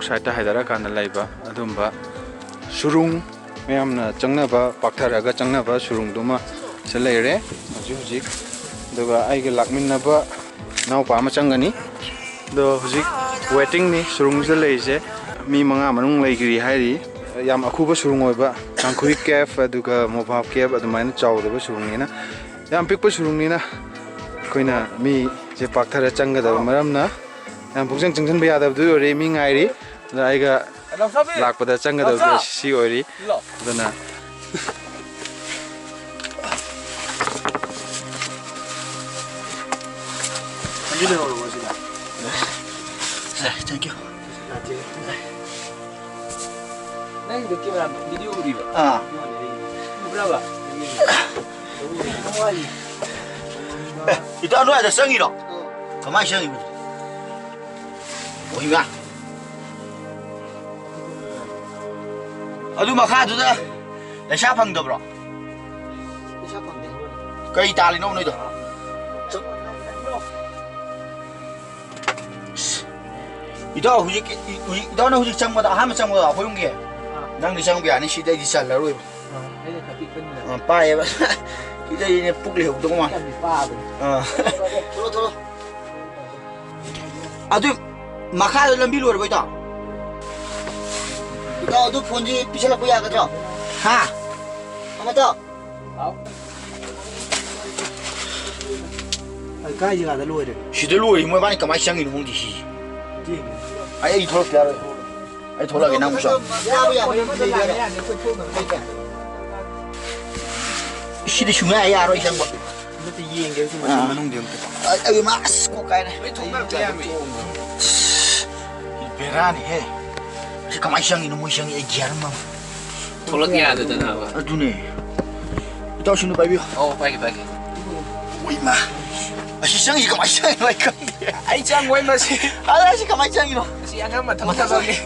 ꯁꯥꯏꯠꯇ ꯍꯥꯏꯊꯔꯀꯥꯟꯗ ꯂꯩꯕ ꯑꯗꯨꯝꯕ ꯁꯨꯔꯨꯡ, ꯃꯌꯥꯝꯅ ꯆꯪꯅꯕ, ꯄꯥꯛꯊꯔꯒ ꯆꯪꯅꯕ ꯁꯨꯔꯨꯡꯗꯨꯃ ꯁꯤ ꯂꯩꯔꯦ ꯍꯧꯖꯤꯛ ꯍꯧꯖꯤꯛ꯫ ꯑꯗꯨꯒ ꯑꯩꯒ ꯂꯥꯛꯃꯤꯟꯅꯕ ꯏꯅꯥꯎꯄꯥ ꯑꯃ ꯆꯪꯒꯅꯤ꯫ ꯑꯗꯣ ꯍꯧꯖꯤꯛ ꯋꯦꯇꯤꯡꯅꯤ ꯁꯨꯔꯨꯡꯁꯤꯗ ꯂꯩꯔꯤꯁꯦ꯫ ꯃꯤ ꯃꯉꯥ ꯃꯅꯨꯡ ꯂꯩꯈ꯭ꯔꯤ ꯍꯥꯏꯔꯤ꯫ ꯌꯥꯝ ꯑꯈꯨꯕ ꯁꯨꯔꯨꯡ ꯑꯣꯏꯕ ꯇꯥꯡꯈꯨꯏ ꯀꯦꯐ ꯑꯗꯨꯒ ꯃꯣꯕꯥꯞ ꯀꯦꯐ ꯑꯗꯨꯃꯥꯏꯅ ꯆꯥꯎꯗꯕ ꯁꯨꯔꯨꯡꯅꯤꯅ, ꯌꯥꯝ ꯄꯤꯛꯄ ꯁꯨꯔꯨꯡꯅꯤꯅ ꯑꯩꯈꯣꯏꯅ ꯃꯤꯁꯦ ꯄꯥꯛꯊꯔ ꯆꯪꯒꯗꯕ ꯃꯔꯝꯅ ꯌꯥꯝ ꯄꯨꯡꯆꯪ ꯆꯪꯁꯤꯟꯕ ꯌꯥꯗꯕꯗꯨ ꯑꯣꯏꯔꯦ꯫ ꯃꯤ ꯉꯥꯏꯔꯤ꯫ ꯑꯗ ꯑꯩꯒ ꯂꯥꯛꯄꯗ ꯆꯪꯒꯗꯕꯗꯣ ꯁꯤ ꯑꯣꯏꯔꯤ꯫ ꯑꯗꯨꯅ ꯁꯥꯔ, ꯊꯦꯡꯀ꯭ꯌꯨ꯫ ꯅꯪꯒꯤꯗꯣ ꯀꯦꯃꯦꯔꯥ ꯚꯤꯗꯤꯑꯣ ꯎꯔꯤꯕ? ꯑꯥ꯫ ꯎꯕ꯭ꯔꯕ? ꯑꯦ, ꯏꯇꯥꯎ, ꯅꯣꯏ ꯑꯗ ꯆꯪꯉꯤꯔꯣ? ꯀꯃꯥꯏꯅ ꯆꯪꯉꯤꯕ? ꯑꯣꯏꯃ꯫ ꯑꯗꯨ ꯃꯈꯥꯗꯨꯗ ꯄꯩꯁꯥ ꯐꯪꯗꯕ꯭ꯔꯣ? ꯄꯩꯁꯥ ꯐꯪꯗꯦ꯫ ꯀꯩ ꯇꯥꯜꯂꯤꯅꯣ ꯅꯣꯏꯗꯣ? ꯏꯇꯥꯎ, ꯍꯧꯖꯤꯛ, ꯍꯧꯖꯤꯛ, ꯏꯇꯥꯎꯅ ꯍꯧꯖꯤꯛ ꯆꯪꯕꯗ, ꯑꯍꯥꯟꯕ ꯆꯪꯕꯗ ꯑꯩꯈꯣꯏ ꯌꯨꯝꯒꯤ, ꯑꯥ꯫ ꯅꯪꯗꯤ ꯆꯪꯕ ꯌꯥꯅꯤ, ꯁꯤꯗꯤ ꯑꯩꯗꯤ ꯆꯜꯂꯔꯣꯏꯕ꯫ ꯑꯥ, ꯑꯩꯅ ꯈꯔ ꯄꯤꯛꯄꯅꯤꯅ꯫ ꯑꯥ, ꯄꯥꯏꯌꯦꯕ꯫ ꯁꯤꯗꯩꯅꯦ ꯄꯨꯛ ꯂꯩꯍꯧꯗꯧ ꯃꯥꯜꯂꯦ꯫ ꯌꯥꯝꯗꯤ ꯄꯥꯕꯅꯤ꯫ ꯑꯥ꯫ ꯊꯣꯛꯂꯣ, ꯊꯣꯛꯂꯣ꯫ ꯑꯗꯨ ꯃꯈꯥꯗ ꯂꯝꯕꯤ ꯂꯣꯏꯔꯕ, ꯏꯇꯥꯎ? ꯏꯇꯥꯎ, ꯑꯗꯨ ꯐꯣꯟꯁꯤ ꯄꯤꯁꯜꯂꯛꯄ ꯌꯥꯒꯗ꯭ꯔꯣ? ꯍꯥ? ꯑꯃꯇ꯫ ꯑꯩ ꯀꯥꯏ ꯖꯒꯥꯗ ꯂꯣꯏꯔꯦ? ꯁꯤꯗ ꯂꯣꯏꯔꯦ꯫ ꯃꯣꯏ ꯏꯕꯥꯅꯤ ꯀꯃꯥꯏꯅ ꯆꯪꯉꯤꯅꯣ ꯈꯪꯗꯦ ꯁꯤꯁꯦ꯫ ꯌꯦꯡꯒꯦ꯫ ꯑꯩ, ꯑꯩ ꯊꯣꯛꯂꯛꯇ ꯌꯥꯔꯣꯏ꯫ ꯑꯩ ꯊꯣꯛꯂꯛꯑꯒꯦ, ꯅꯪ ꯑꯃꯨꯛ ꯆꯪꯉꯣ꯫ ꯌꯥꯕ ꯌꯥꯕ ꯌꯥꯕ ꯂꯩꯕ ꯌꯥꯔꯣꯏ꯫ ꯁꯤꯗꯤ ꯁꯨꯡꯌꯥ ꯌꯥꯔꯣꯏ ꯆꯪꯕ꯫ ꯑꯃꯇ ꯌꯦꯡꯒꯦ ꯁꯤ ꯃꯅꯨꯡꯗꯤ ꯑꯃꯇ꯫ ꯑꯩ, ꯑꯩ ꯃꯥ ꯑꯁ ꯀꯣꯛ ꯀꯥꯏꯔꯦ꯫ ꯂꯣꯏ ꯊꯣꯡꯅꯔꯛꯄ ꯌꯥꯃꯤ꯫ ꯕꯦꯔꯥꯅꯤꯍꯦ꯫ ꯁꯤ ꯀꯃꯥꯏꯅ ꯆꯪꯉꯤꯅꯣ ꯃꯣꯏ ꯆꯪꯉꯤ ꯑꯩ ꯒ꯭ꯌꯥꯟ ꯑꯃ ꯊꯣꯛꯂꯛ ꯌꯥꯗꯗꯅꯕ꯫ ꯑꯗꯨꯅꯦ꯫ ꯏꯇꯥꯎ ꯁꯤꯅ ꯄꯥꯏꯕꯤꯌꯨ꯫ ꯑꯧ, ꯄꯥꯏꯒꯦ, ꯄꯥꯏꯒꯦ꯫ ꯎꯏꯃꯥ꯫ ꯑꯁꯤ ꯆꯪꯉꯤ ꯀꯃꯥꯏꯅ ꯆꯪꯉꯤꯅꯣ ꯑꯩ ꯈꯪꯗꯦ꯫ ꯑꯩ ꯆꯪꯉꯣꯏ ꯃꯁꯤ꯫ ꯑꯗ ꯑꯁꯤ ꯀꯃꯥꯏꯅ ꯆꯪꯉꯤꯅꯣ? ꯑꯁꯤ ꯑꯉꯥꯡ ꯃꯊꯛ ꯃꯊꯛ ꯊꯝꯃꯝꯒꯦ꯫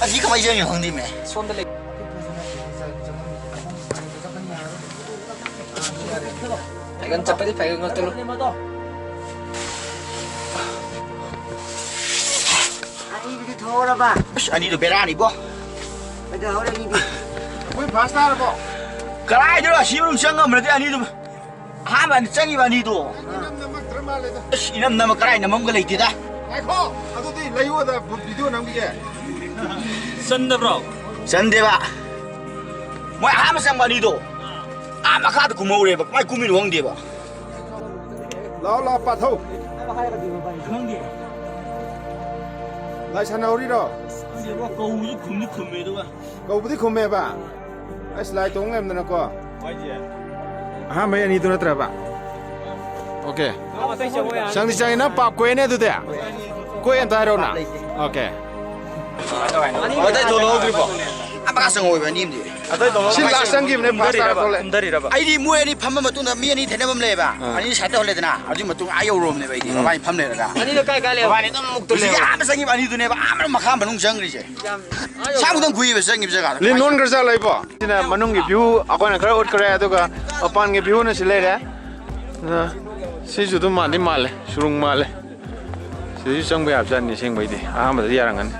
ꯑꯁꯤ ꯀꯃꯥꯏꯅ ꯆꯪꯉꯤꯅꯣ ꯈꯪꯗꯦꯃꯦ꯫ ꯁꯣꯝꯗ ꯂꯩ꯫ ꯐꯥꯏꯒꯟ ꯆꯠꯄꯗꯤ ꯐꯥꯏꯒꯟ ꯉꯥꯛꯇ ꯂꯣ꯫ ꯍꯧꯔꯕ? ꯑꯁ, ꯑꯅꯤꯗꯣ ꯕꯦꯔꯥꯅꯤꯕꯣ꯫ ꯀꯩꯗꯧꯍꯧꯔꯦ ꯑꯅꯤꯗꯤ? ꯑꯩꯈꯣꯏ ꯐꯥꯁ ꯇꯥꯔꯕꯣ? ꯀꯗꯥꯏꯗꯅꯣ ꯑꯁꯤ ꯃꯅꯨꯡ ꯆꯪꯉꯝꯕ ꯅꯠꯇꯦ ꯑꯅꯤꯗꯨ꯫ ꯑꯍꯥꯟꯕ ꯑꯅꯤ ꯆꯪꯉꯤꯕ ꯑꯅꯤꯗꯣ꯫ ꯏꯅꯝ ꯅꯝꯃꯛꯇ꯭ꯔ ꯃꯥꯜꯂꯦꯗ꯫ ꯑꯁ, ꯏꯅꯝ ꯅꯝꯃ ꯀꯗꯥꯏ ꯅꯝꯃꯝꯒ ꯂꯩꯇꯦꯗ꯫ ꯉꯥꯏꯈꯣ, ꯑꯗꯨꯗꯤ ꯂꯩꯌꯣꯗ ꯚꯤꯗꯤꯑꯣ ꯅꯝꯈꯤꯒꯦ꯫ ꯆꯟꯗꯕ꯭ꯔꯣ? ꯆꯟꯗꯦꯕ꯫ ꯃꯣꯏ ꯑꯍꯥꯟꯕ ꯆꯪꯕ ꯑꯅꯤꯗꯣ꯫ ꯑꯥ ꯃꯈꯥꯗ ꯀꯨꯝꯍꯧꯔꯦꯕ꯫ ꯀꯃꯥꯏ ꯀꯨꯝꯃꯤꯅꯣ ꯈꯪꯗꯦꯕ꯫ ꯂꯥꯛꯑꯣ, ꯂꯥꯛꯑꯣ, ꯄꯥꯊꯧ꯫ ꯈꯪꯗꯦ꯫ ꯂꯥꯏ ꯁꯥꯟꯅꯍꯧꯔꯤꯔꯣ? ꯈꯪꯗꯦꯕꯣ, ꯀꯧꯕꯁꯨ ꯈꯨꯝꯗꯤ ꯈꯨꯝꯃꯦ ꯑꯗꯨꯒ꯫ ꯀꯧꯕꯗꯤ ꯈꯨꯝꯃꯦꯕ꯫ ꯑꯁ, ꯂꯥꯏ ꯇꯣꯡ ꯂꯩꯔꯝꯗꯅꯀꯣ꯫ ꯑꯍꯥꯟꯕꯩ ꯑꯅꯤꯗꯨ ꯅꯠꯇ꯭ꯔꯕ? ꯑꯣꯀꯦ꯫ ꯆꯪꯗꯤ ꯆꯪꯉꯤ, ꯅꯪ ꯄꯥꯞ ꯀꯣꯏꯅꯦ ꯑꯗꯨꯗꯤ? ꯀꯣꯏ ꯑꯝꯇ ꯍꯥꯏꯔꯛꯑꯣꯅ꯫ ꯑꯣꯀꯦ꯫ ꯑꯇꯩ ꯊꯣꯛꯂꯛꯍꯧꯗ꯭ꯔꯤꯕꯣ? ꯑꯃ ꯆꯪꯍꯧꯕ ꯑꯅꯤ ꯑꯃꯗꯤ꯫ ꯑꯇꯩ ꯊꯣꯛꯂꯛꯍꯧꯗ꯭ꯔꯤꯕꯣ? ꯁꯤ ꯂꯥꯁ ꯆꯪꯈꯤꯕꯅꯦ, ꯐꯥꯔꯁ ꯇꯥꯔꯛꯄ ꯊꯣꯛꯂꯛꯑꯦ꯫ ꯀꯨꯝꯊꯔꯤꯔꯕ? ꯑꯩꯗꯤ ꯃꯣꯏ ꯑꯅꯤ ꯐꯝꯕ ꯃꯇꯨꯡꯗ ꯃꯤ ꯑꯅꯤ ꯊꯦꯡꯅꯕ ꯑꯃ ꯂꯩꯌꯦꯕ꯫ ꯑꯥ꯫ ꯑꯅꯤ ꯁꯥꯏꯠꯇ ꯍꯧꯔꯦꯗꯅ, ꯑꯗꯨꯒꯤ ꯃꯇꯨꯡ ꯑꯥ ꯌꯧꯔꯨꯔꯕꯅꯦꯕ ꯑꯩꯗꯤ꯫ ꯎꯝ꯫ ꯃꯕꯥꯅꯤ ꯐꯝ ꯂꯩꯔꯒ꯫ ꯑꯅꯤꯗꯣ ꯀꯥꯏ ꯀꯥꯏ ꯂꯩꯍꯧꯕ? ꯍꯧꯖꯤꯛꯀꯤ ꯑꯍꯥꯟꯕ ꯆꯪꯈꯤꯕ ꯑꯅꯤꯗꯨꯅꯦꯕ ꯑꯥ ꯃꯈꯥ ꯃꯅꯨꯡ ꯆꯪꯈ꯭ꯔꯤꯁꯦ꯫ ꯁꯥꯃꯨꯛꯇꯪ ꯀꯨꯏꯕ ꯆꯪꯈꯤꯕ ꯖꯒꯥꯗꯣ꯫ ꯂꯤꯟ ꯅꯣꯟꯈ꯭ꯔ ꯖꯥꯠꯂꯣ ꯏꯕꯣ? ꯁꯤꯅ ꯃꯅꯨꯡꯒꯤ ꯚ꯭ꯌꯨ ꯑꯩꯈꯣꯏꯅ ꯈꯔ ꯎꯠꯈ꯭ꯔꯦ, ꯑꯗꯨꯒ ꯃꯄꯥꯟꯒꯤ ꯚ꯭ꯌꯨꯅ ꯁꯤ ꯂꯩꯔꯦ꯫ ꯑꯗꯨꯅ ꯁꯤꯁꯨ ꯑꯗꯨꯝ ꯃꯥꯟꯗꯤ ꯃꯥꯜꯂꯦ, ꯁꯨꯔꯨꯡ ꯃꯥꯜꯂꯦ꯫ ꯁꯤꯗꯩꯁꯨ ꯆꯪꯕ ꯌꯥꯕꯖꯥꯠꯅꯤ ꯑꯁꯦꯡꯕꯩꯗꯤ꯫ ꯑꯍꯥꯟꯕꯗꯗꯤ ꯌꯥꯔꯝꯒꯅꯤ꯫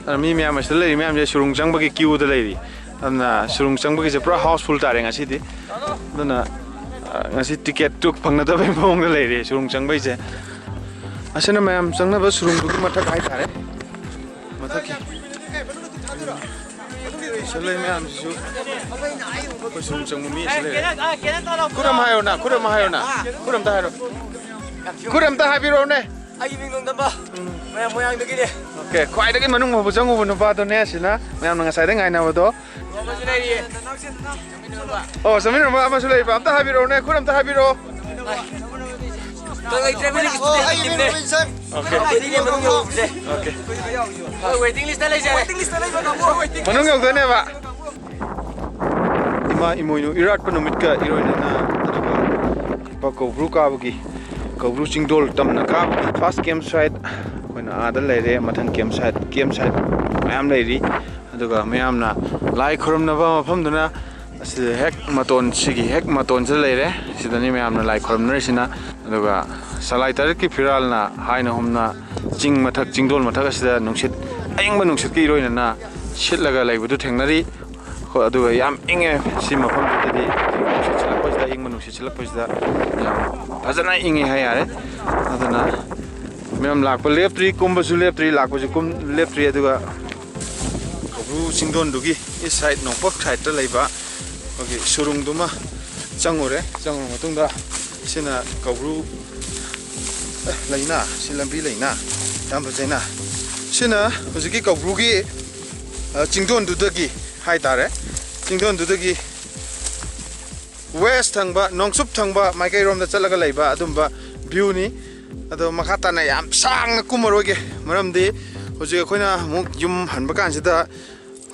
ꯑꯗꯨꯅ ꯃꯤ ꯃꯌꯥꯝ ꯑꯁꯤꯗ ꯂꯩꯔꯤ ꯃꯌꯥꯝꯁꯦ ꯁꯨꯔꯨꯡ ꯆꯪꯕꯒꯤ ꯀ꯭ꯌꯨꯗ ꯂꯩꯔꯤ꯫ ꯑꯗꯨꯅ ꯁꯨꯔꯨꯡ ꯆꯪꯕꯒꯤꯁꯦ ꯄꯨꯔꯥ ꯍꯥꯎꯁꯐꯨꯜ ꯇꯥꯔꯦ ꯉꯁꯤꯗꯤ꯫ ꯑꯗꯨꯅ, ꯑ, ꯉꯁꯤ ꯇꯤꯀꯦꯠꯇꯨ ꯐꯪꯅꯗꯕꯩ ꯃꯑꯣꯡꯗ ꯂꯩꯔꯦ ꯁꯨꯔꯨꯡ ꯆꯪꯕꯩꯁꯦ꯫ ꯑꯁꯤꯅ ꯃꯌꯥꯝ ꯆꯪꯅꯕ ꯁꯨꯔꯨꯡꯗꯨꯒꯤ ꯃꯊꯛ ꯍꯥꯏꯇꯥꯔꯦ꯫ ꯃꯊꯛꯀꯤ ꯁꯤꯗ ꯂꯩ ꯃꯌꯥꯝꯁꯤꯁꯨ ꯑꯩꯈꯣꯏ ꯁꯨꯔꯨꯡ ꯆꯪꯕ ꯃꯤ ꯑꯁꯤ ꯂꯩꯔꯦ꯫ ꯈꯨꯔꯝ ꯍꯥꯏꯌꯣꯅ, ꯈꯨꯔꯝ ꯍꯥꯏꯌꯣꯅ, ꯈꯨꯔꯝꯇ ꯍꯥꯏꯔꯣ꯫ ꯈꯨꯔꯝꯇ ꯍꯥꯏꯕꯤꯔꯛꯑꯣꯅꯦ꯫ ꯑꯩꯒꯤ ꯃꯤꯡ ꯅꯣꯡꯗꯝꯕ꯫ ꯎꯝ꯫ ꯃꯌꯥꯝ ꯃꯣꯏꯔꯥꯡꯗꯒꯤꯅꯦ꯫ ꯑꯣꯀꯦ, ꯈ꯭ꯋꯥꯏꯗꯒꯤ ꯃꯅꯨꯡ ꯍꯧꯕ ꯆꯪꯉꯨꯕ ꯅꯨꯄꯥꯗꯨꯅꯦ ꯑꯁꯤꯅ, ꯃꯌꯥꯝꯅ ꯉꯁꯥꯏꯗꯩ ꯉꯥꯏꯅꯕꯗꯣ꯫ ꯑꯃꯁꯨ ꯂꯩꯔꯤꯌꯦ꯫ ꯑꯣ, ꯆꯠꯃꯤꯟꯅꯕ ꯑꯃꯁꯨ ꯂꯩꯕ꯫ ꯑꯝꯇ ꯍꯥꯏꯕꯤꯔꯛꯑꯣꯅꯦ, ꯈꯨꯠ ꯑꯝꯇ ꯍꯥꯏꯕꯤꯔꯛꯑꯣ꯫ ꯀꯪꯂꯩ travel ꯒꯤ student team ꯅꯦ꯫ ꯑꯣꯀꯦ꯫ ꯑꯩꯈꯣꯏꯅꯤꯅꯦ ꯃꯅꯨꯡ ꯌꯧꯍꯧꯕꯁꯦ꯫ ꯑꯣꯀꯦ꯫ ꯑꯩꯈꯣꯏ waiting list ꯇ ꯂꯩꯖꯔꯦ꯫ Waiting list ꯇ ꯂꯩꯕ ꯀꯥꯡꯕꯨ꯫ ꯃꯅꯨꯡ ꯌꯧꯗꯣꯏꯅꯦꯕ꯫ ꯏꯃꯥ ꯏꯃꯣꯏꯅꯨ ꯏꯔꯥꯠꯄ ꯅꯨꯃꯤꯠꯀ ꯏꯔꯣꯏꯅꯅ, ꯑꯗꯨꯒ ꯀꯧꯕ꯭ꯔꯨ ꯀꯥꯕꯒꯤ, ꯀꯧꯕ꯭ꯔꯨ ꯆꯤꯡꯗꯣꯜ ꯇꯝꯅ ꯀꯥꯕꯒꯤ first camp site ꯑꯩꯈꯣꯏꯅ ꯑꯥꯗ ꯂꯩꯔꯦ꯫ ꯃꯊꯪ camp site, camp site ꯃꯌꯥꯝ ꯂꯩꯔꯤ꯫ ꯑꯗꯨꯒ ꯃꯌꯥꯝꯅ ꯂꯥꯏ ꯈꯨꯔꯨꯝꯅꯕ ꯃꯐꯝꯗꯨꯅ ꯑꯁꯤꯗ ꯍꯦꯛ ꯃꯇꯣꯟ, ꯁꯤꯒꯤ ꯍꯦꯛ ꯃꯇꯣꯟꯁꯤꯗ ꯂꯩꯔꯦ꯫ ꯁꯤꯗꯅꯤ ꯃꯌꯥꯝꯅ ꯂꯥꯏ ꯈꯨꯔꯨꯝꯅꯔꯤꯁꯤꯅ꯫ ꯑꯗꯨꯒ ꯁꯂꯥꯏ ꯇꯔꯦꯠꯀꯤ ꯐꯤꯔꯥꯜꯅ ꯍꯥꯏꯅ ꯍꯨꯝꯅ ꯆꯤꯡ ꯃꯊꯛ, ꯆꯤꯡꯗꯣꯜ ꯃꯊꯛ ꯑꯁꯤꯗ ꯅꯨꯡꯁꯤꯠ ꯑꯏꯪꯕ ꯅꯨꯡꯁꯤꯠꯀ ꯏꯔꯣꯏꯅꯅ ꯁꯤꯠꯂꯒ ꯂꯩꯕꯗꯨ ꯊꯦꯡꯅꯔꯤ꯫ ꯍꯣꯏ, ꯑꯗꯨꯒ ꯌꯥꯝ ꯏꯪꯉꯦ ꯁꯤ ꯃꯐꯝꯗꯨꯗꯗꯤ꯫ ꯅꯨꯡꯁꯤꯠ ꯁꯤꯠꯂꯛꯄꯁꯤꯗ, ꯑꯏꯪꯕ ꯅꯨꯡꯁꯤꯠ ꯁꯤꯠꯂꯛꯄꯁꯤꯗ ꯌꯥꯝ ꯐꯖꯅ ꯏꯪꯉꯦ ꯍꯥꯏ ꯌꯥꯔꯦ꯫ ꯑꯗꯨꯅ ꯃꯌꯥꯝ ꯂꯥꯛꯄ ꯂꯦꯞꯇ꯭ꯔꯤ, ꯀꯨꯝꯕꯁꯨ ꯂꯦꯞꯇ꯭ꯔꯤ, ꯂꯥꯛꯄꯁꯨ ꯀꯨꯝ ꯂꯦꯞꯇ꯭ꯔꯤ꯫ ꯑꯗꯨꯒ ꯀꯧꯕ꯭ꯔꯨ ꯆꯤꯡꯗꯣꯟꯗꯨꯒꯤ ꯏꯁ ꯁꯥꯏꯠ, ꯅꯣꯡꯄꯣꯛ ꯁꯥꯏꯠꯇ ꯂꯩꯕ ꯑꯩꯈꯣꯏꯒꯤ ꯁꯨꯔꯨꯡꯗꯨꯃ ꯆꯪꯉꯨꯔꯦ꯫ ꯆꯪꯉꯨꯔ ꯃꯇꯨꯡꯗ ꯁꯤꯅ ꯀꯧꯕ꯭ꯔꯨ, ꯑꯦ, ꯂꯩꯅ, ꯁꯤ ꯂꯝꯕꯤ ꯂꯩꯅ, ꯌꯥꯝ ꯐꯖꯩꯅ꯫ ꯁꯤꯅ ꯍꯧꯖꯤꯛꯀꯤ ꯀꯧꯕ꯭ꯔꯨꯒꯤ, ꯑ, ꯆꯤꯡꯗꯣꯟꯗꯨꯗꯒꯤ ꯍꯥꯏꯇꯥꯔꯦ, ꯆꯤꯡꯗꯣꯟꯗꯨꯗꯒꯤ ꯋꯦꯁ ꯊꯪꯕ, ꯅꯣꯡꯆꯨꯞ ꯊꯪꯕ ꯃꯥꯏꯀꯩꯔꯣꯝꯗ ꯆꯠꯂꯒ ꯂꯩꯕ ꯑꯗꯨꯝꯕ ꯚ꯭ꯌꯨꯅꯤ꯫ ꯑꯗꯣ ꯃꯈꯥ ꯇꯥꯅ ꯌꯥꯝ ꯁꯥꯡꯅ ꯀꯨꯝꯃꯔꯣꯏꯒꯦ, ꯃꯔꯝꯗꯤ ꯍꯧꯖꯤꯛ ꯑꯩꯈꯣꯏꯅ ꯑꯃꯨꯛ ꯌꯨꯝ ꯍꯟꯕ ꯀꯥꯟꯁꯤꯗ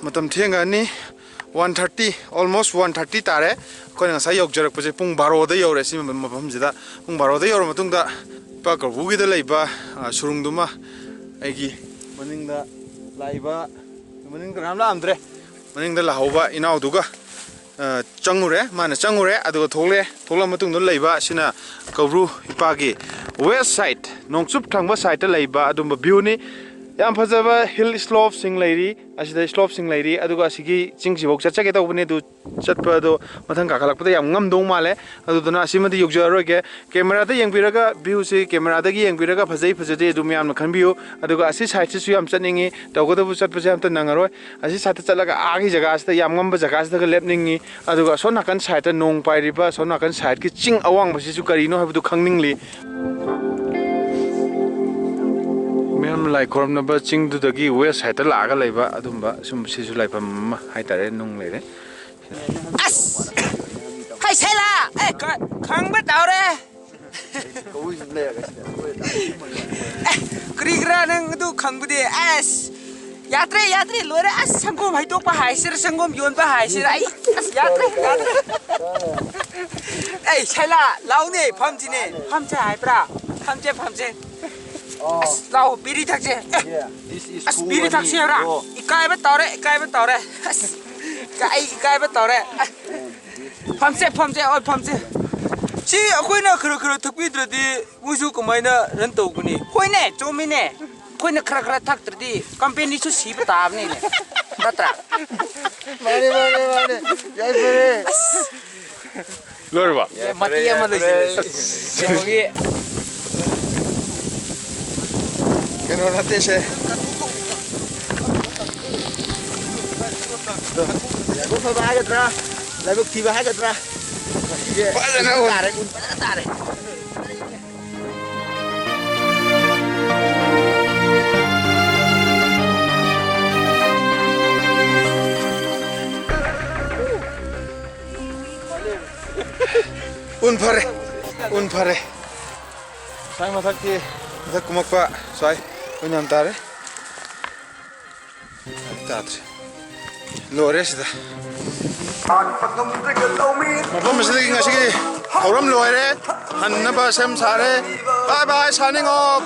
ꯃꯇꯝ ꯊꯦꯡꯈ꯭ꯔꯅꯤ꯫ One thirty, almost one thirty ꯇꯥꯔꯦ꯫ ꯑꯩꯈꯣꯏꯅ ꯉꯁꯥꯏ ꯌꯧꯖꯔꯛꯄꯁꯦ ꯄꯨꯡ ꯕꯥꯔꯣꯗ ꯌꯧꯔꯦ꯫ ꯁꯤ ꯃꯐꯝꯁꯤꯗ ꯄꯨꯡ ꯕꯥꯔꯣꯗ ꯌꯧꯔ ꯃꯇꯨꯡꯗ ꯏꯄꯥ ꯀꯧꯕ꯭ꯔꯨꯒꯤꯗ ꯂꯩꯕ, ꯑ, ꯁꯨꯔꯨꯡꯗꯨꯃ ꯑꯩꯒꯤ ꯃꯅꯤꯡꯗ ꯂꯥꯛꯏꯕ, ꯃꯅꯤꯡꯗ ꯀꯅꯥꯝ ꯂꯥꯛꯑꯝꯗ꯭ꯔꯦ꯫ ꯃꯅꯤꯡꯗ ꯂꯥꯛꯍꯧꯕ ꯏꯅꯥꯎꯗꯨꯒ, ꯑ, ꯆꯪꯉꯨꯔꯦ꯫ ꯃꯥꯅ ꯆꯪꯉꯨꯔꯦ, ꯑꯗꯨꯒ ꯊꯣꯛꯂꯛꯑꯦ꯫ ꯊꯣꯛꯂꯛꯑ ꯃꯇꯨꯡꯗ ꯂꯩꯕ ꯑꯁꯤꯅ ꯀꯧꯕ꯭ꯔꯨ ꯏꯄꯥꯒꯤ west side, ꯅꯣꯡꯆꯨꯞ ꯊꯪꯕ sideꯇ ꯂꯩꯕ ꯑꯗꯨꯝꯕ ꯚ꯭ꯌꯨꯅꯤ꯫ ꯌꯥꯝ ꯐꯖꯕ hill slopeꯁꯤꯡ ꯂꯩꯔꯤ, ꯑꯁꯤꯗ slopeꯁꯤꯡ ꯂꯩꯔꯤ꯫ ꯑꯗꯨꯒ ꯑꯁꯤꯒꯤ ꯆꯤꯡꯁꯤꯐꯥꯎ ꯆꯠꯆꯒꯦ ꯇꯧꯕꯅꯤ, ꯑꯗꯨ ꯆꯠꯄ ꯑꯗꯣ ꯃꯊꯪ ꯀꯥꯈꯠꯂꯛꯄꯗ ꯌꯥꯝ ꯉꯝꯗꯧ ꯃꯥꯜꯂꯦ꯫ ꯑꯗꯨꯗꯨꯅ ꯑꯁꯤꯃꯗꯤ ꯌꯧꯖꯔꯔꯣꯏꯒꯦ꯫ Cameraꯗ ꯌꯦꯡꯕꯤꯔꯒ, viewꯁꯤ cameraꯗꯒꯤ ꯌꯦꯡꯕꯤꯔꯒ ꯐꯖꯩ ꯐꯖꯗꯦ ꯑꯗꯨ ꯃꯌꯥꯝꯅ ꯈꯟꯕꯤꯌꯨ꯫ ꯑꯗꯨꯒ ꯑꯁꯤ sideꯁꯤꯁꯨ ꯌꯥꯝ ꯆꯠꯅꯤꯡꯉꯤ, ꯇꯧꯒꯗꯕ ꯆꯠꯄꯁꯦ ꯑꯝꯇ ꯅꯪꯉꯔꯣꯏ꯫ ꯑꯁꯤ sideꯇ ꯆꯠꯂꯒ ꯑꯥꯒꯤ ꯖꯒꯥꯁꯤꯗ, ꯌꯥꯝ ꯉꯝꯕ ꯖꯒꯥꯁꯤꯗꯒ ꯂꯦꯞꯅꯤꯡꯉꯤ꯫ ꯑꯗꯨꯒ ꯑꯁꯣꯝ ꯅꯥꯀꯟ sideꯇ ꯅꯣꯡ ꯄꯥꯏꯔꯤꯕ ꯑꯁꯣꯝ ꯅꯥꯀꯟ sideꯀꯤ ꯆꯤꯡ ꯑꯋꯥꯡꯕꯁꯤꯁꯨ ꯀꯔꯤꯅꯣ ꯍꯥꯏꯕꯗꯨ ꯈꯪꯅꯤꯡꯂꯤ꯫ ꯃꯌꯥꯝ ꯂꯥꯏ ꯈꯨꯔꯨꯝꯅꯕ ꯆꯤꯡꯗꯨꯗꯒꯤ west sideꯇ ꯂꯥꯛꯑꯒ ꯂꯩꯕ ꯑꯗꯨꯝꯕ ꯁꯨꯝ, ꯁꯤꯁꯨ ꯂꯥꯏꯐꯝ ꯑꯃ ꯍꯥꯏꯇꯥꯔꯦ, ꯅꯨꯡ ꯂꯩꯔꯦ꯫ ꯑꯁ! ꯍꯩ ꯁꯦꯂꯥ! ꯑꯦ, ꯈ-, ꯈꯪꯕ ꯇꯧꯔꯦ꯫ ꯑꯦ, ꯀꯔꯤ ꯀꯔꯥ ꯅꯪ ꯑꯗꯨ ꯈꯪꯕꯗꯤ? ꯑꯁ! ꯌꯥꯗ꯭ꯔꯦ, ꯌꯥꯗ꯭ꯔꯦ, ꯂꯣꯏꯔꯦ꯫ ꯑꯁ, ꯁꯪꯒꯣꯝ ꯍꯩꯗꯣꯛꯄ ꯍꯥꯏꯁꯤꯔ, ꯁꯪꯒꯣꯝ ꯌꯣꯟꯕ ꯍꯥꯏꯁꯤꯔ? ꯑꯩ, ꯑꯁ, ꯌꯥꯗ꯭ꯔꯦ, ꯌꯥꯗ꯭ꯔꯦ꯫ ꯑꯦ, ꯁꯦꯂꯥ, ꯂꯥꯎꯅꯦ, ꯐꯝꯁꯤꯅꯦ꯫ ꯐꯝꯁꯦ ꯍꯥꯏꯕ꯭ꯔꯥ? ꯐꯝꯁꯦ, ꯐꯝꯁꯦ꯫ ꯑꯁ, ꯂꯥꯎ, ꯕꯤꯔꯤ ꯊꯛꯁꯦ꯫ ꯑꯦ, ꯑꯁ, ꯕꯤꯔꯤ ꯊꯛꯁꯦ ꯍꯥꯏꯕ꯭ꯔꯥ? ꯏꯀꯥꯏꯕ ꯇꯧꯔꯦ, ꯏꯀꯥꯏꯕ ꯇꯧꯔꯦ꯫ ꯑꯁ, ꯑꯩ ꯏꯀꯥꯏꯕ ꯇꯧꯔꯦ꯫ ꯑꯁ, ꯐꯝꯁꯦ, ꯐꯝꯁꯦ, ꯍꯣꯏ, ꯐꯝꯁꯦ꯫ ꯁꯤ ꯑꯩꯈꯣꯏꯅ ꯈꯔ ꯈꯔ ꯊꯛꯄꯤꯗ꯭ꯔꯗꯤ ꯃꯣꯏꯁꯨ ꯀꯃꯥꯏꯅ run ꯇꯧꯒꯅꯤ? ꯍꯣꯏꯅꯦ, ꯆꯨꯝꯃꯤꯅꯦ꯫ ꯑꯩꯈꯣꯏꯅ ꯈꯔ ꯈꯔ ꯊꯛꯇ꯭ꯔꯗꯤ ꯀꯝꯄꯦꯅꯤꯁꯨ ꯁꯤꯕ ꯇꯥꯕꯅꯤꯅꯦ, ꯅꯠꯇ꯭ꯔꯥ? ꯃꯥꯅꯦ, ꯃꯥꯅꯦ, ꯃꯥꯅꯦ꯫ ꯌꯥꯏꯐꯔꯦ꯫ ꯂꯣꯏꯔꯕ? ꯃꯇꯦꯛ ꯑꯃ ꯂꯣꯏꯁꯤꯜꯂꯁꯤ꯫ ꯀꯩꯅꯣꯒꯤ ꯀꯩꯅꯣ ꯅꯠꯇꯦꯁꯦ꯫ ꯂꯥꯏꯕꯛ ꯐꯕ ꯍꯥꯏꯒꯗ꯭ꯔꯥ, ꯂꯥꯏꯕꯛ ꯊꯤꯕ ꯍꯥꯏꯒꯗ꯭ꯔꯥ, ꯉꯁꯤꯁꯦ ꯐꯖꯅ ꯎꯟ ꯇꯥꯔꯦ, ꯎꯟ ꯐꯖꯅ ꯇꯥꯔꯦ꯫ ꯎꯟ ꯐꯔꯦ, ꯎꯟ ꯐꯔꯦ꯫ ꯁ꯭ꯋꯥꯏ ꯃꯊꯛꯀꯤ, ꯃꯊꯛ ꯀꯨꯝꯃꯛꯄ ꯁ꯭ꯋꯥꯏ ꯎꯟ ꯌꯥꯝ ꯇꯥꯔꯦ꯫ ꯇꯥꯗ꯭ꯔꯦ꯫ ꯂꯣꯏꯔꯦ ꯁꯤꯗ꯫ ꯃꯐꯝ ꯑꯁꯤꯗꯒꯤ ꯉꯁꯤꯒꯤ ꯊꯧꯔꯝ ꯂꯣꯏꯔꯦ꯫ ꯍꯟꯅꯕ ꯁꯦꯝ ꯁꯥꯔꯦ꯫ Bye bye, signing off꯫